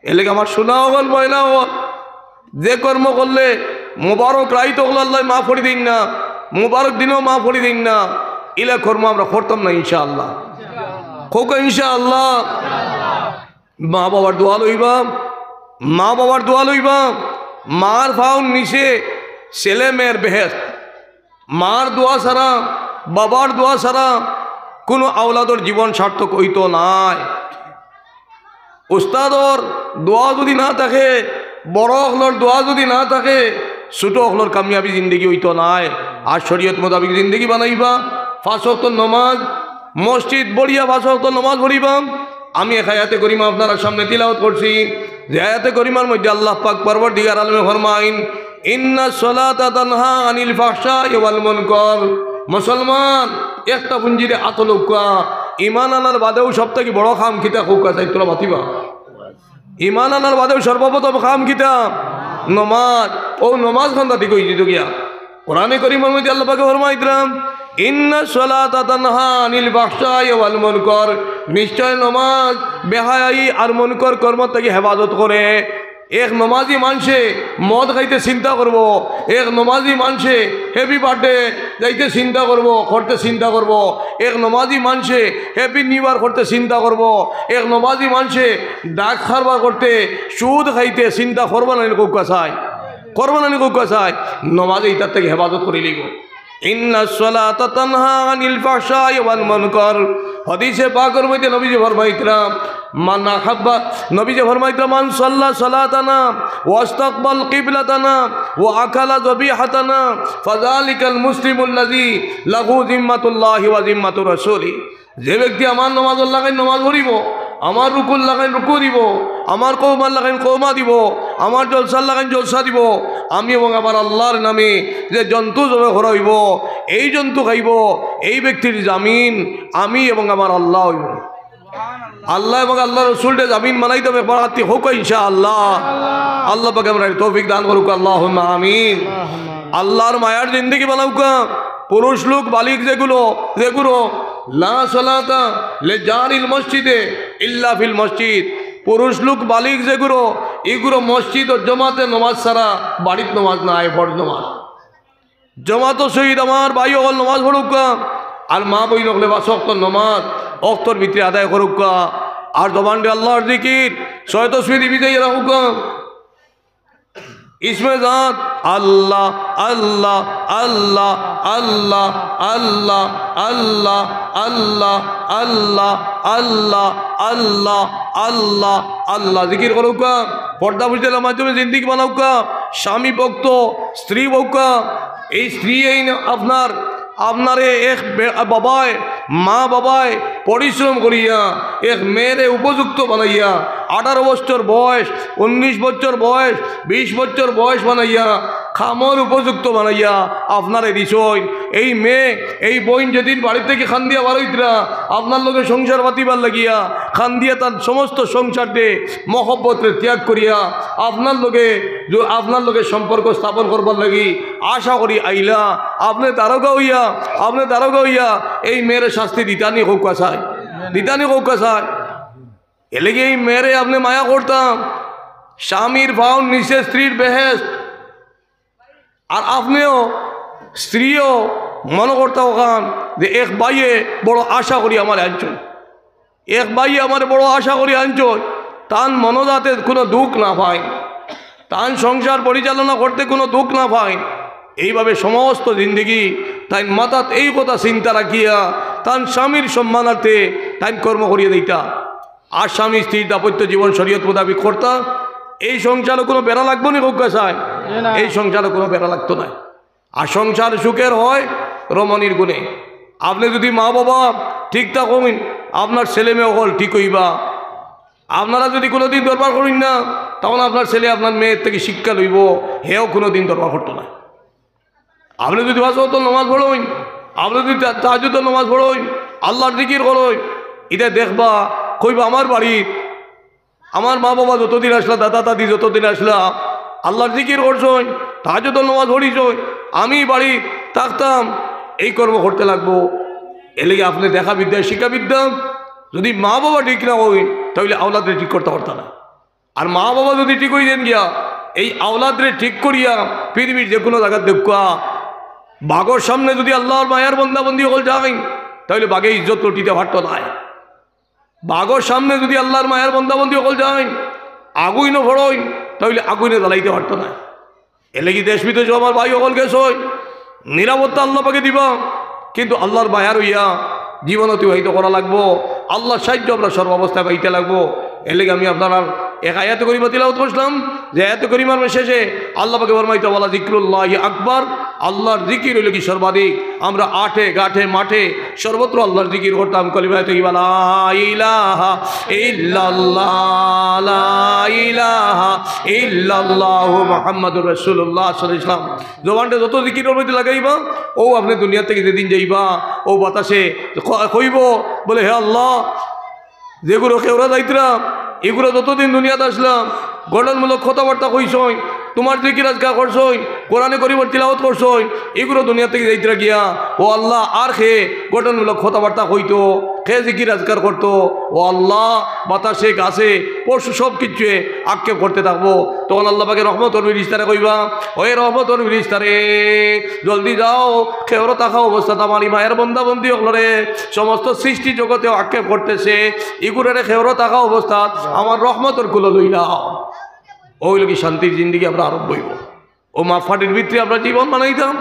এরলাগি আমার সোনা অকল, ময়না অকল, যে কর্ম করলে মুবারক রাইত অকল আল্লায় মাফ করি দেইন না, মুবারক দিনও মাফ করি দেইন না, ইলা কর্ম আমরা করতাম না ইনশাআল্লাহ। কউক্কা ইনশাআল্লাহ। মা বাবার দোয়া লইবা, মা বাবার দোয়া লইবা। মার পাওর নিচে ছেলে মেয়ের বেহেশত। মার দোয়া ছাড়া, বাবার দোয়া ছাড়া কুনু আওলাদর জীবন সার্থক অইতো নায়। উস্তাদর দোয়া যুদি না থাকে, বড় অকলর দোয়া যুদি না থাকে, ছোট অকলর কামিয়াবি জিন্দেগি অইতো নায়। আর শরীয়ত মোতাবেক জিন্দেগি বানাইবা, পাঁচ ওয়াক্ত নমাজ, মসজিদ বড়িয়া পাঁচ ওয়াক্ত নমাজ পড়িবা। আমি এক আয়াতে করিমা আপনারার সামনে তিলাওয়াত করছি, যে আয়াতে করিমার মধ্যে আল্লাহ পাক পরওয়ারদিগার আলমে ফরমাইন, ইন্না সলাতা তানহা আনিল ফাহশাই ওয়াল মুনকার। মুসলমান, একটা পুঞ্জিরে আতো লউক্কা, ইমান আনার বাদেও সব থাকি বড় কাম কিতা কউক্কা চাই, থুড়া মাতিবা। ইমান আনার বাদেও সর্বপ্রথম কাম কিতা? নমাজ। অউ নমাজ খান দাদি কই দিত গিয়া। কোরআনে করিমর মধ্যে আল্লাহ পাকে ফরমাইতরা, ইন্না সলাতা তানহা আনিল ফাহশাই ওয়াল মুনকার। নিশ্চয় নমাজ বেহায়াই আর মুনকর কর্ম থাকি হেফাজত করে। এক নমাজি মানষে মদ খাইতে চিন্তা করবো, এক নমাজি মানষে হ্যাপি বার্থডে যাইতে চিন্তা করবো, করতে চিন্তা করবো, এক নমাজি মানষে হ্যাপি নিউ ইয়ার করতে চিন্তা করবো, এক নমাজি মানষে ড্রাগ কারবার করতে, সুদ খাইতে চিন্তা করবো না নি কউক্কা চাই, করবো না নি কউক্কা চাই, নমাজে ইতার থাকি হেফাজত করি লইবো। ইন্নাস সালাতা তানহা আনিল ফাহশাই ওয়াল মুনকার। হাদিসে পাকর মধ্যে নবীজি ফরমাইতরা, মান আহাব্বা, নবীজি ফরমাইতরা, মান সাল্লা সালাতানা ওয়াস্তাকবাল কিবলাতানা ওয়া আকালা যাবিহাতানা ফাযালিকাল মুসলিমুল্লাযী লাহু যিম্মাতুল্লাহি ওয়া যিম্মাতু রাসূলি। যে ব্যক্তি আমার নমাজর লাখান নমাজ পড়িবো, আমার রুকুর লাখান রুকু দিবো, আমার কওমার লাখান কওমা দিবো, আমার জলসার লাখান জলসা দিবো, আমি এবং আমার আল্লাহর নামে যে জন্তু জবে করা অইবো, এই জন্তু খাইবো, এই ব্যক্তির জামিন আমি এবং আমার আল্লাহ অইবো। আল্লাহ এবং আল্লাহর রসুলরে জামিন বানাইতাম, একবার আত্তি হোক ইনশাআল্লাহ। আল্লাহ পাকে আমরারে তৌফিক দান করুক, আল্লাহুম্মা আমিন। আল্লাহর মায়ার জিন্দেগি বানাউক্কা। পুরুষ লোক বালিগ যেগুলো, যেগুলো, লা সালাতা লিজারিল মসজিদে ইল্লা ফিল মসজিদ। পুরুষ লোক বালিগ যেগুলো, ইগুলো মসজিদর জমাতে নমাজ ছাড়া বাড়িত নমাজ নাই, ফরজ নমাজ। জমাতর সহিত আমার ভাই অকল নমাজ পড়ুক্কা, আর মা বইন অকলে পাঁচ ওয়াক্ত নমাজ অক্তর ভিতরে আদায় করুক্কা, আর জবানরে আল্লাহর জিকির, ছয় তসবিহ দি ভিজাইয়া রাখুক্কা। ইসমে জাত আল্লাহ, আল্লাহ, আল্লাহ, আল্লাহ, আল্লাহ, আল্লাহ, আল্লাহ, আল্লাহ, আল্লাহ, আল্লাহ, আল্লাহ, আল্লাহ। জিকির করুক্কা, পর্দা পর্দার মাধ্যমে জিন্দেগি বানাউক্কা, স্বামী ভক্ত, স্ত্রী ভক্ত। এই স্ত্রী, এই না আপনার, আপনারে এক বে-, বাবায়, মা বাবায় পরিশ্রম করিয়া এক মেয়েরে উপযুক্ত বানাইয়া, আঠারো বছর বয়স, উনিশ বছর বয়স, বিশ বছর বয়স বানাইয়া, কামর উপযুক্ত বানাইয়া আপনারে দিছইন। এই মেয়ে, এই বইন যেদিন বাড়ি থাকি কান্দিয়া বারইতরা, আপনার লগে সংসার পাতিবার লাগিয়া, কান্দিয়া তার সমস্ত সংসাররে, মহব্বতরে ত্যাগ করিয়া আপনার লগে, জ-, আপনার লগে সম্পর্ক স্থাপন করবার লাগি আশা করি আইলা। আপনে দারোগা অইয়া, আপনে দারোগা অইয়া এই মেয়েরে শাস্তি দিতানি কউক্কা চাই, দিতানি কউক্কা চাই। এরলাগি এই মেয়েরে আপনে মায়া করতা, স্বামীর পাওর নিচে স্ত্রীর বেহেশত। আর আপনেও, স্ত্রীও মনো করতা অখান যে এক ভাইয়ে বড় আশা করি আমারে আনছইন, এক ভাইয়ে আমারে বড় আশা করি আনছইন, তান মনো যাতে কুনু দুখ না পাইন, তান সংসার পরিচালনা করতে কুনু দুখ না পাইন। এইভাবে সমস্ত জিন্দেগি তাইন মাথাত এই কথা চিন্তা রাখিয়া তান স্বামীর সম্মানার্থে তাইন কর্ম করিয়া দিতা। আর স্বামী স্ত্রীর দাম্পত্য জীবন শরীয়ত মোতাবিক করতা, এই সংসারো কুনু বেড়া লাগবো নি কউক্কা চাই? জি না। এই সংসারো কুনু বেড়া লাগতো নায়। আর সংসার সুখের হয় রমণীর গুণে। আপনে যুদি মা বাবা ঠিক থাকইন, আপনার ছেলে মেয়ে অকল ঠিক অইবা। আপনারা যুদি কুনুদিন দরবার করইন না, তখন আপনার ছেলে আপনার মেয়ের থাকি শিক্ষা লইবো, হেও কুনুদিন দরবার করতো নায়। আপনে যুদি পাঁচ ওয়াক্ত নমাজ পড়ইন, আপনে যুদি তা-, তাহাজ্জুদর নমাজ পড়ইন, আল্লাহর জিকির করইন, ইতা দেখবা, কইবা, "আমার বাড়িত আমার মা বাবা যতদিন আছলা, দাদা দাদি যতদিন আছলা, আল্লাহর জিকির করছইন, তাহাজ্জুদর নমাজ পড়ছইন, আমি বাড়িত থাকতাম, এই কর্ম করতে লাগবো।" এরলাগি আপনে দেখা বিদ্যা, শিক্ষা বিদ্যা, যুদি মা বাবা ঠিক না অইন, তাইলে আওলাদরে ঠিক করতা পারতা না। আর মা বাবা যুদি ঠিক অইযাইন গিয়া, এই আওলাদরে ঠিক করিয়া পৃথিবীর যেকুনু জাগাত দেউক্কা, বাঘর সামনে যুদি আল্লাহর মায়ার বন্দা বন্দি অকল যাইন, তাইলে বাঘে ইজ্জত লুটিতে পারতো নায়। বাঘর সামনে যুদি আল্লাহর মায়ার বন্দা বন্দি অকল যাইন, আগুইনো পড়ইন, তাইলে আগুইনে জ্বালাইতে পারতো নায়। এরলাগি দেশ বিদেশো আমার ভাই অকল গেছইন, নিরাপত্তা আল্লাহ পাকে দিবা, কিন্তু আল্লাহর মায়ার অইয়া জীবন অতিবাহিত করা লাগবো, আল্লাহর সাহায্য আমরা সর্বাবস্থায় পাইতে লাগবো। এরলাগি আমি আপনারার এক আয়াতে করিমা তিলাওয়াত করছিলাম, যে আয়াতে করিমার শেষে আল্লাহ পাকে ফরমাইতা, "ওয়ালা যিকরুল্লাহি আকবার", আল্লাহর জিকির অইলো কি সর্বাধিক। আমরা আটে গাটে মাঠে সর্বত্র আল্লাহর জিকির করতাম, কলিমায়ে তৈয়বা, লা ইলাহা ইল্লাল্লাহ, লা ইলাহা ইল্লাল্লাহু মুহাম্মাদুর রাসূলুল্লাহ সাল্লাল্লাহু আলাইহি ওয়াসাল্লাম। জবানটা যত জিকিরর মধ্যে লাগাইবা, অউ আপনে দুনিয়া থাকি যেদিন যাইবা, অউ বাতাসে ক-, কইবো বলে, "হে আল্লাহ, যেগুলো কেউরা যাইতরা, এগুলো যতদিন দুনিয়াত আছলা, গঠনমূলক কথাবার্তা কইছইন, তুমার জিকির আজকার করছইন, কোরআনে করিমর তিলাওয়াত করছইন, এগুলো দুনিয়া থাকি যাইতরা গিয়া, ও আল্লাহ, আর কে গঠনমূলক কথাবার্তা কইতো, কে জিকির আজকার করতো, ও আল্লাহ, বাতাসে, গাছে, পশু সব কিছুয়ে আক্ষেপ করতে থাকবো।" তখন আল্লাহ পাকে রহমতর ফিরিস্তারে কইবা, "ওই রহমতর ফিরিস্তারে, জলদি যাও, কেউরো থাকা অবস্থাত আমার ই মায়ার বন্দা বন্দি অকলরে সমস্ত সৃষ্টি জগতে আক্ষেপ করতেছে, ইগুরারে কেউরো থাকা অবস্থাত আমার রহমতর কুলো লইলাও।" অউ লাগি শান্তির জিন্দেগি আমরা আরম্ভ অইবো। অউ মাপকাঠির ভিতরে আমরা জীবন বানাইতাম,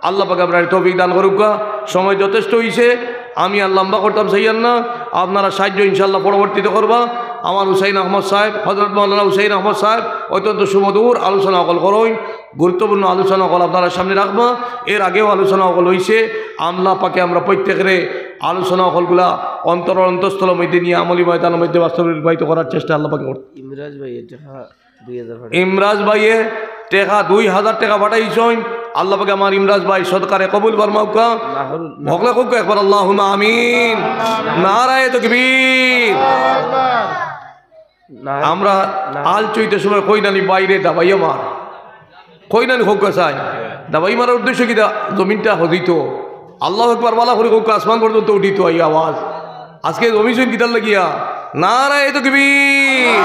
আল্লাহ পাকে আপনারারে তৌফিক দান করুক্কা। সময় যথেষ্ট অইছে, আমি আর লম্বা করতাম চাইয়ার না। আপনারা সাহায্য ইনশাআল্লাহ পরবর্তীতে করবা। আমার হুসাইন আহমদ সাহেব, হযরত মাওলানা হুসাইন আহমদ সাহেব অত্যন্ত সুমধুর আলোচনা অকল করইন, গুরুত্বপূর্ণ আলোচনা অকল আপনারার সামনে রাখবা। এর আগেও আলোচনা অকল অইছে। আল্লাহ পাকে আমরা প্রত্যেকরে আলোচনা অকলগুলা অন্তরর অন্তঃস্থলর মধ্যে নিয়া আমলি ময়দানর মধ্যে বাস্তবায়িত করার চেষ্টা আল্লাহ পাকে করতা। ইমরাজ ভাই, এটা দুই হাজার পাঠাইছইন। ইমরাজ ভাইয়ে টেকা, দুই হাজার টেকা পাঠাইছইন। আল্লাহ পাকে আমার ইমরাজ ভাই সদকারে কবুল ফরমাউক্কা। নাহরুল, হকলে কউক্কা একবার আল্লাহুম্মা আমিন। নারায়ে তাকবীর। নাহরুল, আমরা নাহরুল। আল চইতে সময় কই নানি বাইরে দাবাইয়া মার। কই নানি কউক্কা চাই। দাবাই মারার উদ্দেশ্য কিতা? জমিনটা হজিত। আল্লাহু আকবার বালা করি কউক্কা, আসমান পর্যন্ত উঠিত এই আওয়াজ। আজকে জমিছইন কিতার লাগিয়া? নারায়ে তাকবীর।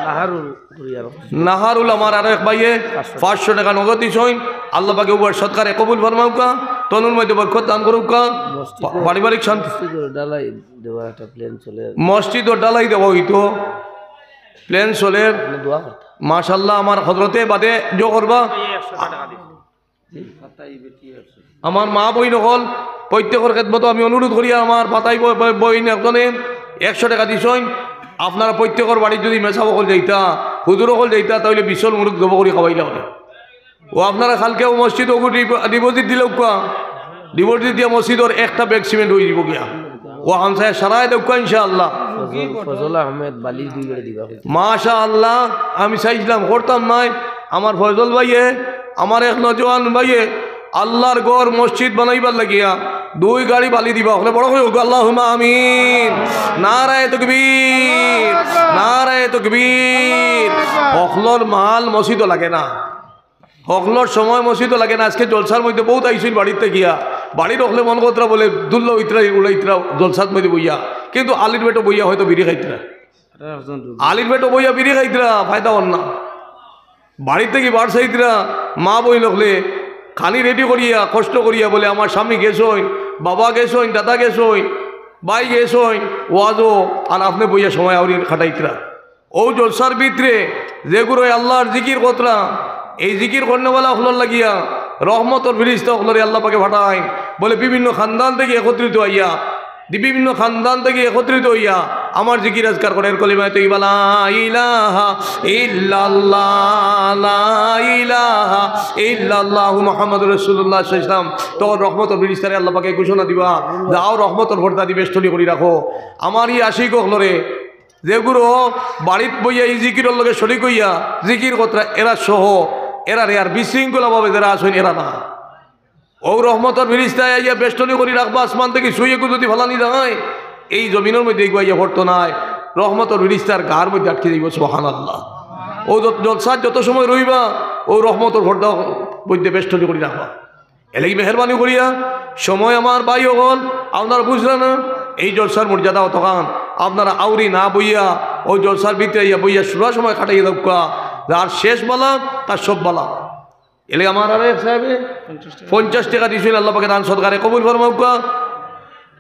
নাহারুল করি আরো। নাহারুল আমার আরো এক ভাইয়ে পাঁচশো। পাঁচশো টেকা নগদ দিছইন। আল্লাহ পাকে উবার সদকারে কবুল ফরমাউক্কা, তনুর মধ্যে বরকত দান করুক্কা, মসজিদর, পা-, পারিবারিক শান্তি। মসজিদর ঢালাই দেওয়া একটা plan চলের। মসজিদর ঢালাই দেওয়া অইতো, plan চলের। আপনি দোয়া করতা। মাশাআল্লাহ, আমার হযরতে বাদে জো করবা। আমার মা বইন অকল, প্রত্যেকর খেদমতো আমি অনুরোধ করি, আমার পাতাই ব-, ব-, বইন একজনে একশো টেকা দিছইন। আপনারা প্রত্যেকর বাড়িত যুদি মেসাব অকল যাইতা, হুজুর অকল যাইতা, তাইলে বিশাল মুরুগ জবো করি খাওয়াইলা অনে। ও আপনারা কালকেও মসজিদ ওগু ডিপ-, deposit দিলাউক্কা, deposit দিয়া মসজিদর একটা bag cement অইযিবো গিয়া। ও হামসায়া সারায় দেউক্কা ইনশাআল্লাহ। ফজল, ফজল আহমেদ বালি দুই গাড়ি দিবা কইছে। মাশাআল্লাহ, আমি চাইছিলাম, করতাম নায়। আমার ফয়জল ভাইয়ে, আমার এক নওজোয়ান ভাইয়ে আল্লাহর ঘর মসজিদ বানাইবার লাগিয়া দুই গাড়ি বালি দিবা। হকলে বড় করি কউক্কা, আল্লাহুম্মা আমিন। নারায়ে তাকবীর, নারায়ে তাকবীর। হকলর মাল মসজিদো লাগে না। হকলর সময় মসজিদো লাগে না। আজকে জলসার মধ্যে বউত আইছইন বাড়িত থাকিয়া, বাড়ির হকলে মন করতরা বুলে দুল্লা অইতরা উড়াইতরা জলসার মধ্যে বইয়া, কিন্তু আলির বেটো বইয়া হয়তো বিড়ি খাইতরা। আলির বেটো বইয়া বিড়ি খাইতরা, ফায়দা অর না। বাড়িত থাকি বার চাইতরা, মা বইন অকলে খানি ready করিয়া, কষ্ট করিয়া বুলে আমার স্বামী গেছইন, বাবা গেছইন, দাদা গেছইন, ভাই গেছইন, ওয়াজো, আর আপনে বইয়া সময় আউরি কাটাইতরা। অউ জলসার ভিতরে যেগুরে আল্লাহর জিকির করতরা, এই জিকির করনেওয়ালা অকলর লাগিয়া রহমতর ফিরিস্তা অকলরে আল্লাহ পাকে পাঠাইন। বুলে বিভিন্ন খানদান থাকি একত্রিত অইয়া, দি-, বিভিন্ন খানদান থাকি একত্রিত অইয়া আমার জিকির আজকার করের, কলিমায়ে তৈয়বা লা ইলাহা ইল্লাল্লাহ, লা ইলাহা ইল্লাল্লাহু মুহাম্মাদুর রাসূলুল্লাহ সাল্লাল্লাহু আলাইহি ওয়াসাল্লাম। তখন রহমতর ফিরিস্তারে আল্লাহ পাকে ঘোষণা দিবা, যাও রহমতর পর্দা দি বেষ্টনী করি রাখো। আমার ই আশিক অকলরে যেগুরে বাড়িত বইয়া ই জিকিরর লগে শরিক অইয়া জিকির করতরা, এরা সহ, এরারে আর বিশৃঙ্খলাভাবে যেরা আছইন এরা না। অউ রহমতর ফিরিস্তায় আইয়া বেষ্টনী করি রাখবা, আসমান থাকি ছুঁইয়া যুদি ফালানি যায়, এই জমিনর মধ্যে এগু আইয়া পড়তো নায়, রহমতর ফিরিস্তার গার মধ্যে আটকি যাইবো। সুবহানাল্লাহ। অউ জ-, জলসাত যত সময় রইবা, অউ রহমতর পর্দা মধ্যে বেষ্টনী করি রাখবা। এরলাগি মেহেরবানি করিয়া, সময় আমার ভাই অকল, আপনারা বুঝরা না, এই জলসার মর্যাদা অতখান, আপনারা আউরি না বইয়া, অউ জলসার ভিতরে আইয়া বইয়া সুরা সময় কাটাইয়া দেউক্কা, যার শেষ বালা, তার সব বালা। এরলাগি আমার আরো এক সাহেবে পঞ্চাশ টেকা দিছইন, আল্লাহ পাকে দান সদকারে কবুল ফরমাউক্কা।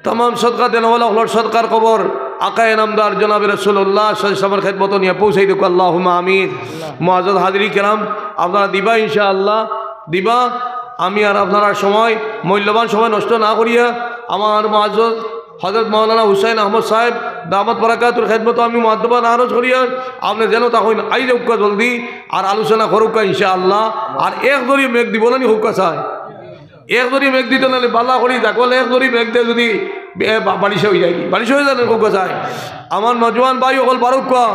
তামাম সদকা দেনওয়ালা অকলর সদকার খবর আকায়ে নামদার জনাবে রাসূলুল্লাহ সাল্লাল্লাহু আলাইহি ওয়াসাল্লামর খেদমতো নিয়া পৌঁছাই দেউক্কা, আল্লাহুম্মা আমিন। মুআজ্জাজ হাজিরি কেরাম, আপনারা দিবা ইনশাআল্লাহ, দিবা। আমি আর আপনারার সময়, মূল্যবান সময় নষ্ট না করিয়া আমার মুআজ্জাজ হযরত মাওলানা হুসাইন আহমদ সাহেব দামাত বারাকাতুহুর খেদমতো আমি মুআদ্দাবান আরজ করিয়ার, আপনে যেন তখন আই যাউক্কা জলদি, আর আলোচনা করুক্কা ইনশাআল্লাহ। আর এক জরি মেঘ দিবো না নি কউক্কা চাই, এক জরি মেঘ দিতো নাইলে বালা করি যাক, বলে এক জরি মেঘ দে যুদি, এ, বা-, বারিশ অইযায়, বারিশ অইযায় না কউক্কা চাই। আমার নওজোয়ান ভাই অকল বারউক্কা,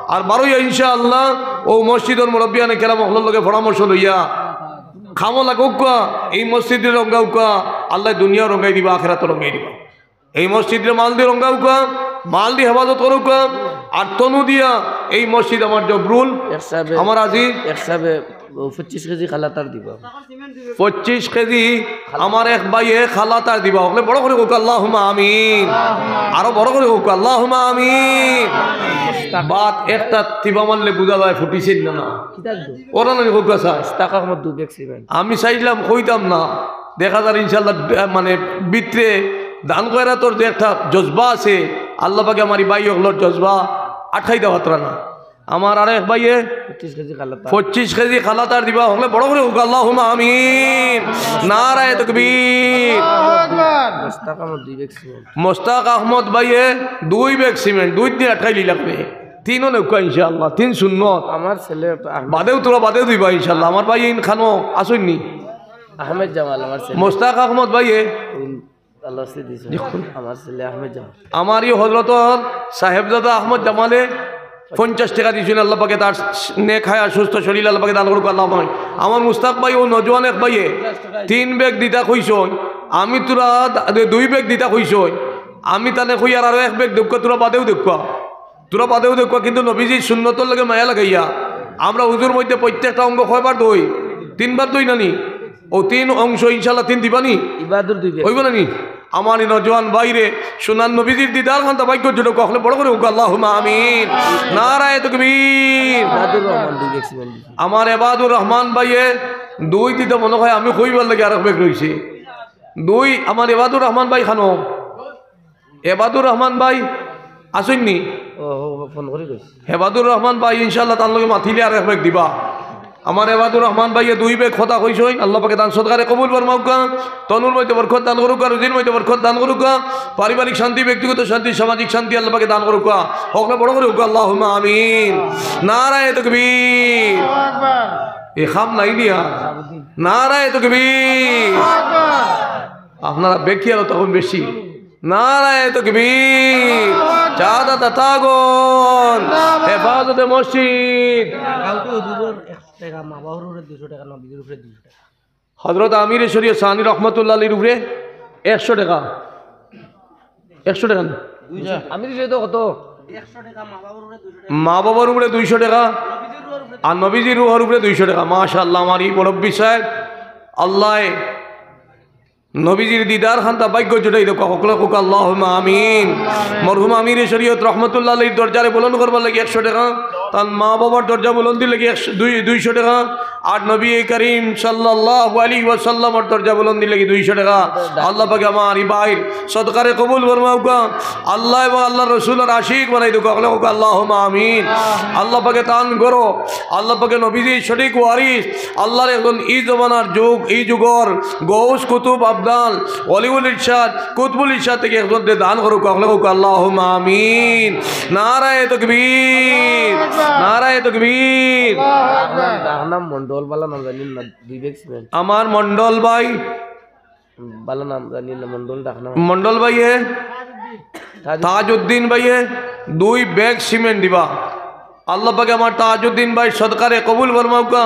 আর বারইয়া ইনশাআল্লাহ অউ মসজিদর মুরব্বিয়ানে কেরাম অকলর লগে পরামর্শ লইয়া কামো লাগউক্কা, এই মসজিদরে রঙ্গাউক্কা, আল্লায় দুনিয়াও রঙ্গাই দিবা, আখেরাতও রঙ্গাই দিবা। এই মসজিদরে মাল দি রঙ্গাউক্কা, মাল দি হেফাজত করউক্কা, আর তনু দিয়া এই মসজিদ আমার জবরুল, এক সাহেবে, আমার আজিজ। এক সাহেবে পঁচিশ কেজি খালাতার দিবা। পঁচিশ কেজি আমার এক ভাইয়ে খালাতার দিবা। হকলে বড় করি কউক্কা, আল্লাহুম্মা আমিন। আরো বড় করি কউক্কা, আল্লাহুম্মা আমিন। বাত একটা তিবা মারলে বুঝা যায় ফুটিছে না, না। কিতা দিবা? ওরা না কউক্কা চাই। টাকা আমার দু ব্যাগ সিমেন্ট। আমি চাইলাম কইতাম না, দেখা যার ইনশাআল্লাহ, আহ, মানে, ভিতরে দান খয়রাতর যে একটা জজবা আছে, আল্লাহ পাকে আমার ই ভাই অকলর জজবা আটকাইতা পারতরা না। আমার আরেক ভাইয়ে পঁচিশ কেজি কালাতার। পঁচিশ কেজি কালাতার দিবা, হকলে বড় করি কউক্কা, আল্লাহুম্মা আমিন। নারায়ে তাকবীর। আল্লাহু আকবার। মোস্তাক আহমদ দুই ব্যাগ সিমেন্ট। মোস্তাক আহমদ ভাইয়ে দুই ব্যাগ সিমেন্ট, দুই দিন আটকাইলি লাগবে। তিনও নেউক্কা ইনশাআল্লাহ, তিন সুন্নত। আমার ছেলে একটা আহমেদ। বাদেও থুড়া বাদেও দিবা ইনশাআল্লাহ। আমার ভাইয়ে ইন খানো আছইন নি? আহমেদ জামাল আমার ছেলে। মোস্তাক আহমদ ভাইয়ে। ইন আল্লাহ সে দিছে। দেখুন। আমার ছেলে আহমেদ জামাল। আমার ই হজরতর সাহেবজাদা আহমদ জামালে পঞ্চাশ টেকা দিছইন, আল্লাহ পাকে তার নেক হায়াত সুস্থ শরীর আল্লাহ পাকে দান করুক, আল্লাহ পাকে। আমার মুস্তাক ভাই ও নজওয়ান এক ভাইয়ে তিন ব্যাগ দিতা কইছইন, আমি থুড়া দা-, দুই ব্যাগ দিতা কইছইন, আমি তানে কইয়ার আরো এক ব্যাগ দেউক্কা, থুড়া বাদেও দেউক্কা, থুড়া বাদেও দেউক্কা, কিন্তু নবীজির সুন্নতর লগে মায়া লাগাইয়া আমরা উজুর মধ্যে প্রত্যেকটা অঙ্গ কয়বার ধই? তিনবার ধই না নি? ও তিন অংশ ইনশাআল্লাহ তিন দিবা নি? ইবাদুর দুই ব্যাগ। অইবো না নি? আমার ই নজওয়ান ভাইরে সোনার নবীজির দিদার খান্তা ভাগ্য জুটুক, হকলে বড় করি কউক্কা, আল্লাহুম্মা আমিন। নারায়ে তাকবীর। ইবাদুর রহমান দুই ব্যাগ সিমেন্ট দিছে। আমার এবাদুর রহমান ভাইয়ে দুই দিতা মনো কয় আমি কইবার লাগি আরেক ব্যাগ রইছে। দুই, আমার এবাদুর রহমান ভাই খানো। এবাদুর রহমান ভাই আছইন নি? ও, ও, ফোন করি কইছি। এবাদুর রহমান ভাই ইনশাআল্লাহ তান লগে মাতিলে আরেক ব্যাগ দিবা। আমার এবাদুর রহমান ভাইয়ে দুই ব্যাগ কথা কইছইন, আল্লাহ পাকে তান সদকারে কবুল ফরমাউক্কা, তনুর মধ্যে বরকত দান করুক্কা, রুজির মধ্যে বরকত দান করুক্কা, পারিবারিক শান্তি, ব্যক্তিগত শান্তি, সামাজিক শান্তি আল্লাহ পাকে দান করুক্কা। হকলে বড় করি কউক্কা, আল্লাহুম্মা আমিন। নারায়ে তাকবীর। আল্লাহু আকবার। এ খাম নাই নিয়া। নারায়ে তাকবীর। আল্লাহু আকবার। আপনারা বেকিয়ালো তখন বেশি। নারায়ে তাকবীর। চাঁদা দাতাগণ, হেফাজতে মসজিদ। কালকে হুজুরর একশো টেকা, মা বাবার উপরে দুইশো টেকা, নবীজির উপরে দুইশো টেকা। হযরত আমিরে শরীয়ত সানি রহমতুল্লাহ আলাইহির উপরে একশো টেকা। একশো টেকা না? আমিরে শরীয়ত কত? মা বাবার উপরে দুইশো টেকা, আর নবীজির রুহর উপরে দুইশো টেকা। মাশাআল্লাহ, আমার ই মুরব্বি সাহেব, আল্লাহ নবীজির দিদার খান্তা ভাগ্য জুটাই দেউক্কা, হকলে কউক্কা, আল্লাহুম্মা আমিন। মরহুম আমিরে শরীয়ত রহমতুল্লাহ আলাইহির দরজারে বুলন্দ করবার লাগি একশো টেকা, তান মা বাবার দরজা বুলন্দির লাগি একশো, দুই, দুইশো টেকা, আর নবী করিম সাল্লাল্লাহু আলাইহি ওয়াসাল্লামর দরজা বুলন্দির লাগি দুইশো টেকা। আল্লাহ পাকে আমার ই ভাইর সদকারে কবুল ফরমাউক্কা। আল্লাহ এবং আল্লাহর রসুলর আশিক বানাই দেউক্কা, হকলে কউক্কা, আল্লাহুম্মা আমিন। আল্লাহ পাকে তান ঘরো, আল্লাহ পাকে নবীজির সঠিক ওয়ারিস, আল্লাহর একজন ই জমানার যুগ, ই যুগর গৌস কুতুব আবদাল, অলিউল ইরশাদ, কুতবুল ইরশাদ থাকি একজনরে দান করুক্কা, হকলে কউক্কা, আল্লাহুম্মা আমিন। নারায়ে তাকবীর, নারায়ে তাকবীর। আপনার ডাক নাম মন্ডল, বালা নাম জানি না, দুই ব্যাগ সিমেন্ট। আমার মন্ডল ভাই। বালা নাম জানি না, মন্ডল ডাক নাম। মন্ডল ভাইয়ে, তাজউদ্দিন। তাজউদ্দিন ভাইয়ে দুই ব্যাগ সিমেন্ট দিবা। আল্লাহ পাকে আমার তাজউদ্দিন ভাইর সদকারে কবুল ফরমাউক্কা,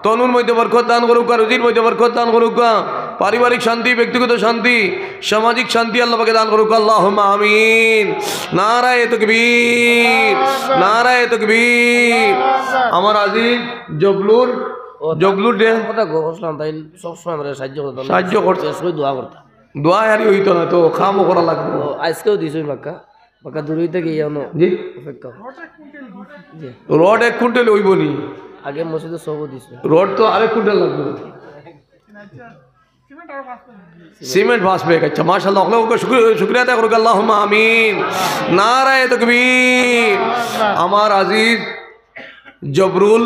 তনুর মধ্যে বরকত দান করুক্কা, রুজির মধ্যে বরকত দান করুক্কা, পারিবারিক শান্তি, ব্যক্তিগত শান্তি, সামাজিক শান্তি আল্লাহ পাকে দান করুক্কা, আল্লাহুম্মা আমিন। নারায়ে তাকবীর, নারায়ে তাকবীর। আমার আজিজ জবলুর, ও, জবলুর দে। কথা গো করছিলাম, তাই সবসময় আমরা সাহায্য করতাম। সাহায্য করতাম। বিশেষ করে দোয়া করতাম। দোয়া আরি অইতো না তো, কামও করা লাগবো। ও, আজকেও দিছইন বাক্কা। বাক্কা দূরই থেকে ইয়া অনো। জি। অপেক্ষা। জি। রড এক কুইন্টাল অইবো নি? আগে মসজিদে সবও দিছে। রড তো আরেক কুইন্টাল লাগবো। সিমেন্ট পাঁচ ব্যাগ, আচ্ছা, মাশাআল্লাহ, হকলে কউক্কা শুক্রিয়া, শুক্রিয়া আদায় করুক্কা, আল্লাহুম্মা আমিন। নারায়ে তাকবীর। আমার আজিজ জবরুল